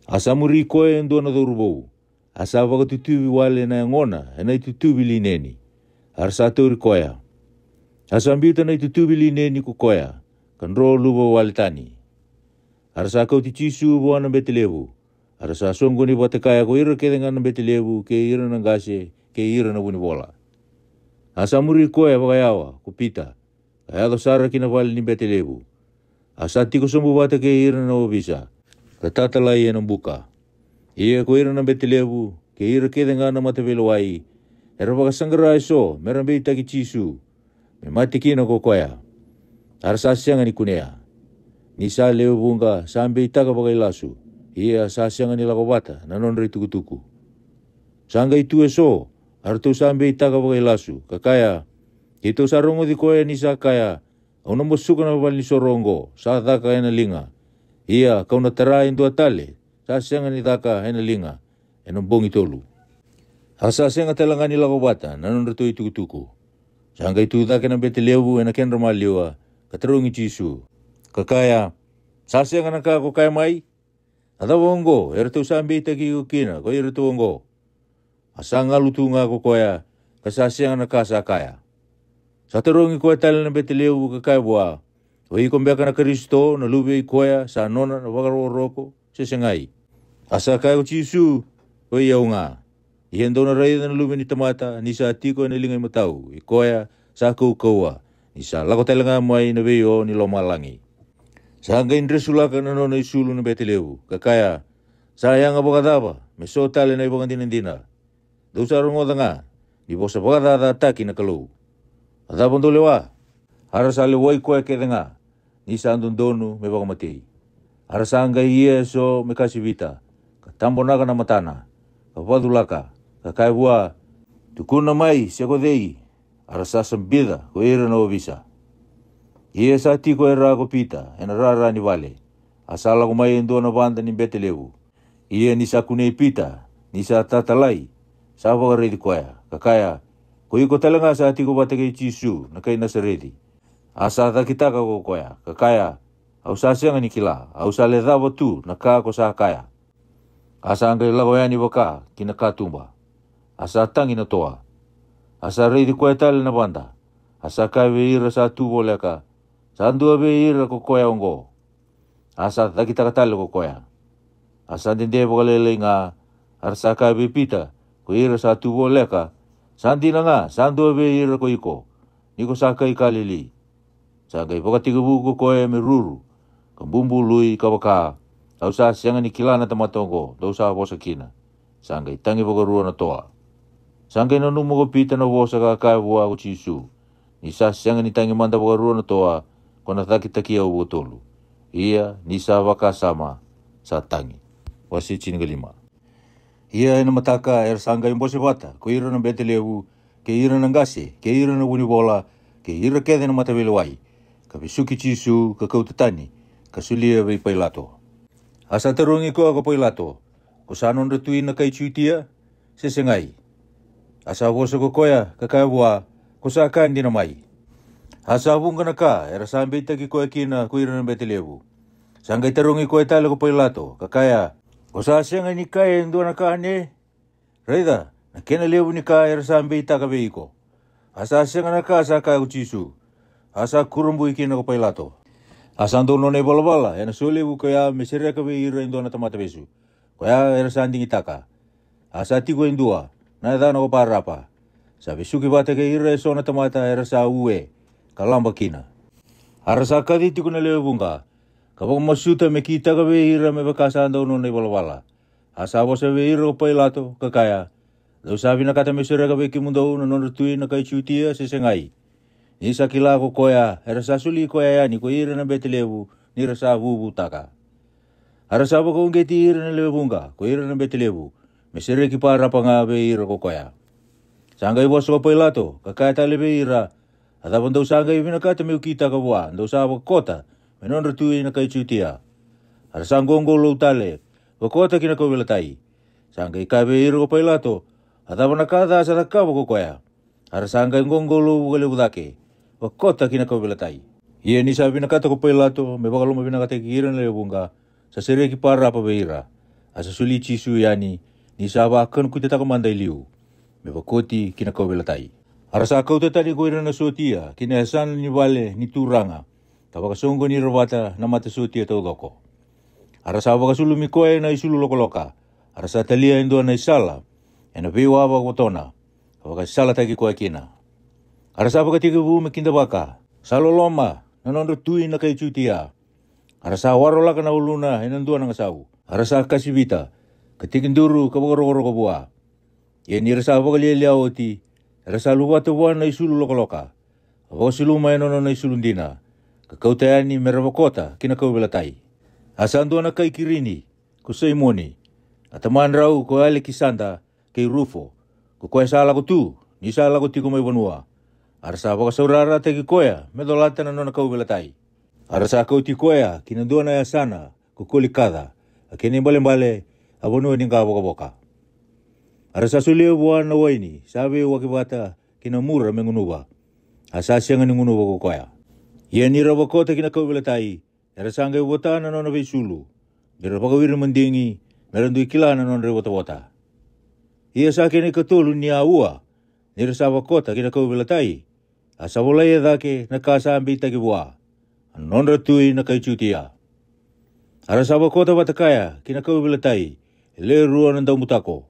A sa muri koya e dua na cauravou, a sa vakatutuvi wale na yagona e na itutuvi lineni. A ra sa tauri koya. A sa biuta na itutuvi lineni ko koya, ka dro luva wale tani. A ra sa kauti Jisu vua na bete levu. A ra sa soqoni vata kaya ko ira kece ga na bete levu, kei ira na qase, kei ira na vunivola. A sa muri koya vakayawa ko Pita, ka yaco sara ki na vale ni bete levu. A sa tiko sobu vata kei ira na ovisa, ka tatalai e na buka. Ia ko ira na bete levu, kei ira kece ga na mataveilewai, era vakasaqara eso me ra beitaki Jisu, me mate kina ko koya. A ra sa sega ni kunea. Ni sa lewe vuqa sa beitaka vakailasu, ia sa sega ni lako vata na nodra itukutuku. Sa qai tu eso, a ratou sa beitaka vakailasu, ka kaya, Keitou sa rogoci koya ni sa kaya, au na masuka na valenisoro oqo sa caka ena liga. Ia kau na tara e dua tale sa sega ni caka ena liga ena bogi tolu. A sa sega tale ga ni lako vata na nodratou itukutuku. Sa qai tu cake na bete levu ena kedra maliwa, ka tarogi Jisu, ka kaya, sa sega na ka ko kaya mai? A cava oqo eratou sa beitaki iko kina ko iratou oqo? A sa galu tu ga ko koya, ka sa sega na ka sa kaya. Sa tarogi koya tale na bete levu ka kaya vua, o iko beka na Karisito, na luve i koya sa nona na vakarokoroko, se segai? A sa kaya ko Jisu, o i au ga. Ia dou na raica na Luve ni tamata ni sa tiko ena liga i matau i koya sa kaukauwa, ni sa lako tale ga mai na veio ni lomalagi. Sa qai dresulaka na nona isulu na bete levu, ka kaya, sa yaga vakacava me so tale na ivakadinadina? Dou sa rogoca ga ni vosa vakacacataki na Kalou. A cava dou lewa? A ra sa lewai koya kece ga, ni sa dodonu me vakamatei. A ra sa qai ia eso me kasivita, ka tabonaka na matana, ka vaculaka, ka kaya vua, tukuna mai se ko cei. A ra sa sabica ko ira na ovisa. Ia sa tiko e ra ko Pita ena rara ni vale. A sa lako mai e dua na vada ni bete levu. Ia ni sa kunei Pita ni sa tatalai, sa vakaraici koya, ka kaya, ko iko tale ga sa tiko vata kei Jisu na kai Nasareci. A sa cakitaka ko koya, ka kaya, au sa sega ni kila, au sa lecava tu na ka ko sa kaya. A sa qai lako yani vaka ki na katuba. A sa tagi na toa. A sa raici koya tale na vada. A sa kaya vei ira sa tu voleka, sa dua vei ira ko koya oqo. A sa cakitaka tale ko koya. A sa dede vakalailai ga. A ra sa kaya vei Pita ko ira sa tu voleka, sa dina ga sa dua vei ira ko iko, ni ko sa kai Kalili. Sa qai vakatekivu ko koya me ruru, ka bubului, ka vaka, au sa sega ni kila na tamata oqo dou sa vosa kina. Sa qai tagi vakarua na toa. Sa qai nanuma ko Pita na vosa ka kaya vua ko Jisu, ni sa sega ni tagi mada vakarua na toa, ko na cakitaki au vakatolu. Ia ni sa vakasama, sa tagi. Wase tinikalima. Ia ena mataka era sa qai bose vata ko ira na bete levu, kei ira na qase, kei ira na vunivola, kei ira kece na mataveilewai, ka vesuki Jisu, ka kauta tani, ka solia vei Pailato. A sa tarogi koya ko Pailato, ko sa nodra tui na kai Jutia, se segai? A sa vosa ko koya, ka kaya vua, ko sa kaya dina mai. A sa vuqa na ka era sa beitaki koya kina ko ira na bete levu. Sa qai tarogi koya tale ko Pailato, ka kaya, ko sa sega ni kaya e dua na ka ne? Raica na kena levu ni ka era sa beitaka vei iko. A sa sega na ka sa kaya ko Jisu. A sa kurabui kina ko Pailato. A sa dau nona ivalavala ena so levu koya me sereka vei ira e dua na tamata vesu, koya era sa digitaka. A sa tiko e dua, na yacana ko Parapa. Sa vesuki vata kei ira eso na tamata era sa ue, ka laba kina. A ra sa kaci tiko na lewe vuqa, ka vakamasuta me kitaka vei ira me vaka sa dau nona ivalavala. A sa vosa vei ira ko Pailato, ka kaya, dou sa vinakata me sereka vei kemudou na nodra tui na kai Jutia, se segai? Ni sa kila ko koya era sa soli koya yani ko ira na bete levu, ni ra sa vuvutaka. A ra sa vakauqeti ira na lewe vuqa ko ira na bete levu, me sereki Parapa ga vei ira ko koya. Sa qai vosa ko Pailato, ka kaya tale vei ira, a cava dou sa qai vinakata meu kitaka vua dou sa vakota me nodra tui na kai Jutia? A ra sa qoqolou tale, vakota ki na kauveilatai. Sa qai kaya vei ira ko Pailato, a cava na ka ca sa cakava ko koya? A ra sa qai qoqolou vakalevu cake, vakota ki na kauveilatai. Ia ni sa vinakata ko Pailato me vakalomavinakataki ira na lewe vuqa, sa sereki Parapa vei ira. A sa soli Jisu yani, ni sa vakanukuitataka mada e liu, me vakoti ki na kauveilatai. A ra sa kauta tani ko ira na sotia ki na yasana ni vale ni turaga, ka vakasoqoni ira vata na matasotia taucoko. A ra sa vakasulumi koya ena isulu lokaloka. A ra sa talia e dua na isala ena veiwa vakavotona, ka vakasalataki koya kina. A ra sa vakatekivu me kidavaka, sa loloma na nodra tui na kai Jutia. A ra sa warolaka na uluna ena dua na gasau. A ra sa kasivita, ka tekiduru ka vakarokoroko vua. Ia ni ra sa vakalialia oti, era sa luvata vua na isulu lokaloka, ka vakasuluma ena nona isulu dina, ka kauta yani me ra vakota ki na kauveilatai. A sa dua na kai Kirini, ko Saimoni, a tamadrau ko Alekisada kei Rufo, ko koya sa lako tu ni sa lako tiko mai vanua. A ra sa vakasaurarataki koya me colata na nona kauveilatai. A ra sa kauti koya ki na dua na yasana ko Kolikaca, a kena ibalebale, a vanua ni qavokavoka. A ra sa solia vua na waini sa veiwaki vata ki na mura me gunuva, a sa sega ni gunuva ko koya. Ia ni ra vakota ki na kauveilatai, era sa qai vota na nona veisulu, ni ra vakawiri madigi, me ra dui kila na nodra ivotavota. Ia sa kena ikatolu ni aua, ni ra sa vakota ki na kauveilatai, a sa volai e cake na ka sa beitaki vua, a nodra tui na kai Jutia. A ra sa vakota vata kaya ki na kauveilatai e le rua na daubutako,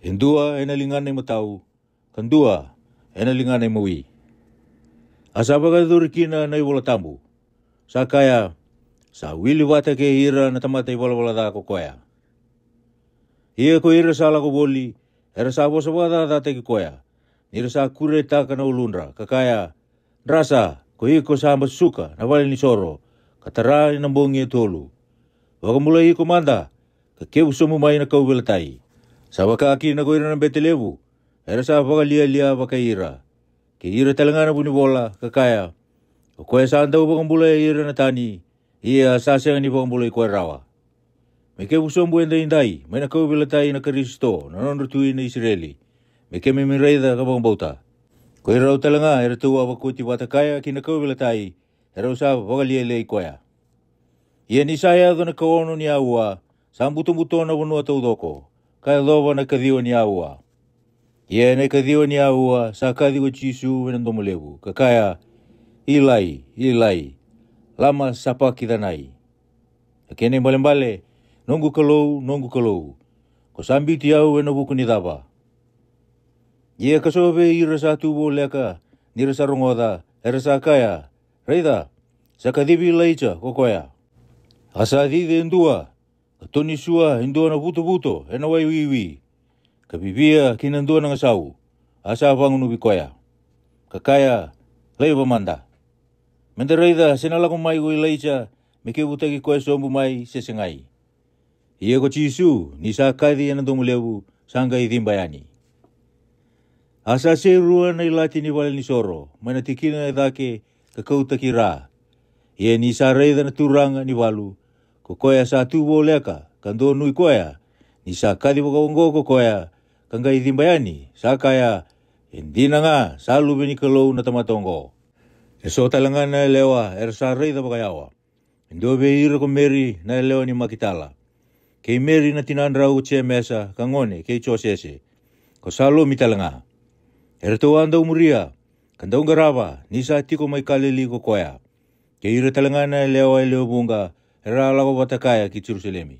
e dua e na ligana imatau, ka dua e na ligana imawi. A sa vakayacori kina na iVola Tabu, sa kaya, sa wili vata kei ira na tamata ivalavala ca ko koya. Ia ko ira sa lako voli, era sa vosa vakacacataki koya, ni ra sa kuretaka na uludra, ka kaya, drasa, ko iko sa basuka na vale ni soro, ka tara e na bogi e tolu. Vakabulai iko mada, ka kevu sobu mai na kauveilatai. Sa vaka kina ko ira na bete levu, era sa vakalialia vakai ira. Kei ira tale ga na vunivola, ka kaya, o koya sa dau vakabulai ira na tani, ia sa sega ni vakabulai koya rawa. Me kevu sobu e daidai mai na kauveilatai na Karisito na nodra tui na Isireli, me keimami raica ka vakabauta. Ko irau tale ga eratou a vakoti vata kaya ki na kauveilatai, erau sa vakalialiai koya. Ia ni sa yaco na kaono ni aua, sa butobuto na vanua taucoko, ka yacova na kaciwa ni aua. Ia e na ikaciwa ni aua sa kaci ko Jisu e na domo levu, ka kaya, Ilai, Ilai, lama sapakicani? A kena ibalebale, noqu Kalou, noqu Kalou, ko sa biuti au e na vuku ni cava? Ia ka so vei ira sa tu voleka, ni ra sa rogoca, era sa kaya, raica, sa kacivi Ilaija ko koya. A sa cici e dua, ka tonisua e dua na vutovuto e na wai wiwi, ka vivia ki na dua na gasau, a sa vagunuvi koya, ka kaya, laiva mada, me da raica se na lako mai ko Ilaija me kevutaki koya sobu mai se segai. Ia ko Jisu, ni sa kaci e na domo levu, sa qai ciba yani. A sa sei rua na ilati ni vale ni soro mai na tikina e cake, ka kautaki ra. Ia ni sa raica na turaga ni valu, ko koya sa tu voleka ka donui koya, ni sa kaci vakaoqo ko koya, ka qai ciba yani, sa kaya, e dina ga sa Luve ni Kalou na tamata oqo. E so tale ga na yalewa era sa raica vakayawa, e dua vei ira ko Meri na yalewa ni Makitala, kei Meri na tinadrau ko Jemesa ka gone kei Josese, ko Salomi tale ga. Eratou a dau muria, ka dau qarava ni sa tiko mai Kalili ko koya, kei ira tale ga na yalewa e lewe vuqa era a lako vata kaya ki Jerusalemi.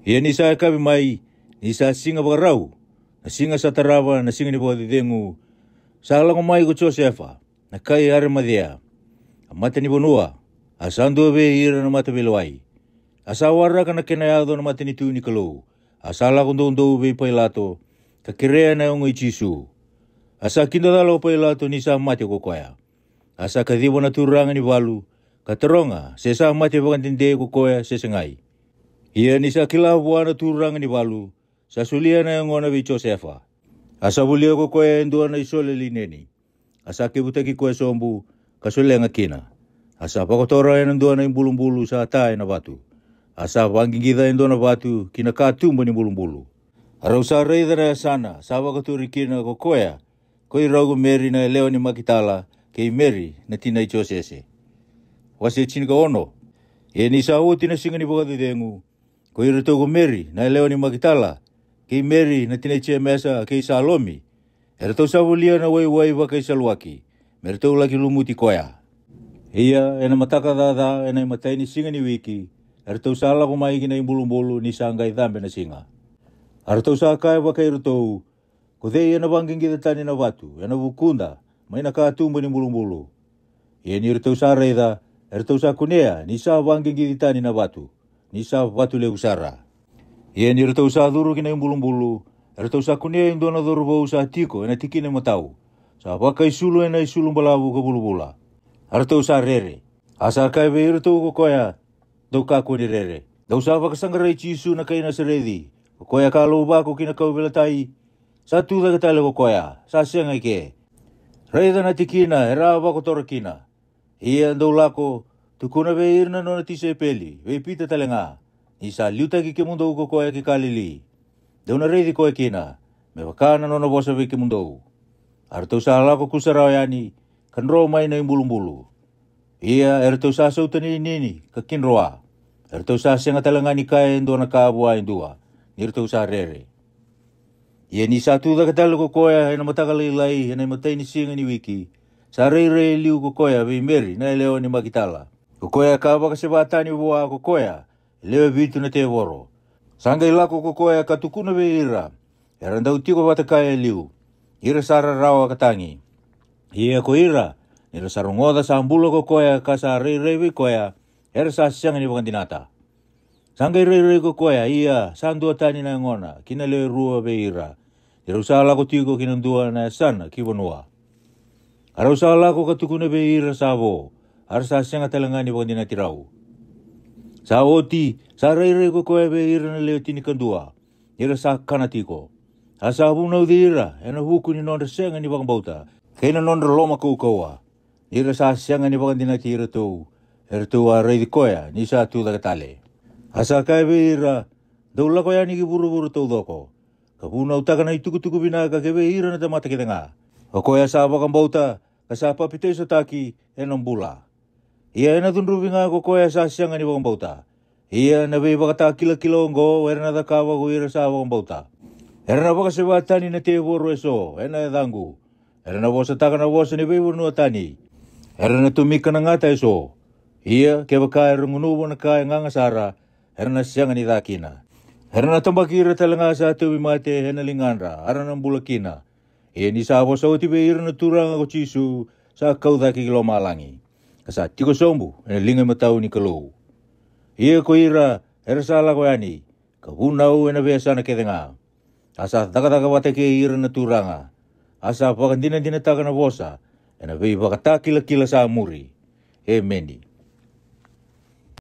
Ia ni sa yakavi mai, ni sa siga vakarau, na siga sa tarava na siga ni vakacecegu, sa lako mai ko Josefa, na kai Arimacea, a matanivanua, a sa dua vei ira na mataveilewai. A sa waraka na kena yaco na matanitu ni Kalou, a sa lako doudou vei Pailato, ka kerea na yago i Jisu. A sa kidacala o Pailato ni sa mate ko koya. A sa kaciva na turaga ni valu, ka taroga se sa mate vakadede ko koya se segai. Ia ni sa kila vua na turaga ni valu, sa solia na yagona vei Josefa. A sa volia ko koya e dua na isole lineni, a sa kevutaki koya sobu, ka solega kina. A sa vakotora e na dua na ibulubulu sa ta e na vatu. A sa vaqiqica e dua na vatu ki na katuba ni bulubulu. A rau sa raica na yasana sa vakatori kina ko koya, ko irau ko Meri na yalewa ni Makitala, kei Meri na tina i Josese. Wase tinikaono. Ia ni sa oti na siga ni vakacecegu, ko iratou ko Meri na yalewa ni Makitala, kei Meri na tina i Jemesa, kei Salomi, eratou sa volia na waiwai vakaisaluaki, me ratou laki lumuti koya. Ia e na mataka caca e na imatai ni siga ni wiki, eratou sa lako mai ki na ibulubulu ni sa qai cabe na siga. A ratou sa kaya vakai iratou, ko cei e na vaqiqica tani na vatu e na vukuda mai na katuba ni bulubulu? Ia ni ratou sa raica, eratou sa kunea ni sa vaqiqici tani na vatu, ni sa vatu levu sara. Ia ni ratou sa curu ki na ibulubulu, eratou sa kunea e dua na cauravou sa tiko e na tikina imatau, sa vakaisulu e na isulu balavu ka vulavula. A ratou sa rere. A sa kaya vei iratou ko koya, dou kakua ni rere. Dou sa vakasaqarai Jisu na kai Nasareci, ko koya ka lauvako ki na kauveilatai. Sa tu cake tale ko koya, sa sega i ke. Raica na tikina era a vakotora kina. Ia dou lako, tukuna vei ira na nona tisaipeli, vei Pita tale ga, ni sa liutaki kemudou ko koya ki Kalili. Dou na raici koya kina, me vaka na nona vosa vei kemudou. A ratou sa lako kusarawa yani, ka dro mai na ibulubulu. Ia e ratou sa sautaninini ka kidroa. E ratou sa sega tale ga ni kaya e dua na ka vua e dua, ni ratou sa rere. Ia ni sa tu cake tale ko koya ena mataka lailai ena imatai ni siga ni wiki, sa rairai e liu ko koya vei Meri na yalewa ni Makitala, ko koya ka vakaseva tani vua ko koya e lewe vitu na tevoro. Sa qai lako ko koya ka tukuna vei ira era dau tiko vata kaya e liu, ira sa rarawa ka tagi. Ia ko ira, ni ra sa rogoca sa bula ko koya ka sa rairai vei koya, era sa sega ni vakadinata. Sa qai rairai ko koya, ia sa dua tani na yagona ki na lewe rua vei ira, ni rau sa lako tiko ki na dua na yasana ki vanua. A rau sa lako ka tukuna vei ira sa vo, a ra sa sega tale ga ni vakadinati rau. Sa oti, sa rairai ko koya vei ira na lewe tinikadua, ni ra sa kana tiko. A sa vunauci ira ena vuku ni nodra sega ni vakabauta kei na nodra loma kaukauwa, ni ra sa sega ni vakadinati iratou, eratou a raici koya ni sa tu cake tale. A sa kaya vei ira, dou lako yani ki vuravura taucoko, ka vunautaka na itukutuku vinaka ki vei ira na tamata kece ga. O koya sa vakabauta ka sa papitaisotaki ena bula. Ia ena cudruvi ga ko koya sa sega ni vakabauta. Ia na veivakatakilakila oqo era na cakava ko ira sa vakabauta. Era na vakaseva tani na tevoro eso ena yacaqu. Era na vosataka na vosa ni veivanua tani. Era na tomika na gata eso. Ia kevaka era gunuva na ka e gaga sara, era na sega ni ca kina. Era na tabaki ira tale ga sa tauvimate ena ligadra, a ra na bula kina. Ia ni sa vosa oti vei ira na Turaga ko Jisu, sa kau cake ki lomalagi, ka sa tiko sobu ena liga imatau ni Kalou. Ia ko ira era sa lako yani, ka vunau ena veiyasana kece ga. A sa cakacaka vata kei ira na Turaga, a sa vakadinadinataka na vosa ena veivakatakilakila sa muri. Emeni.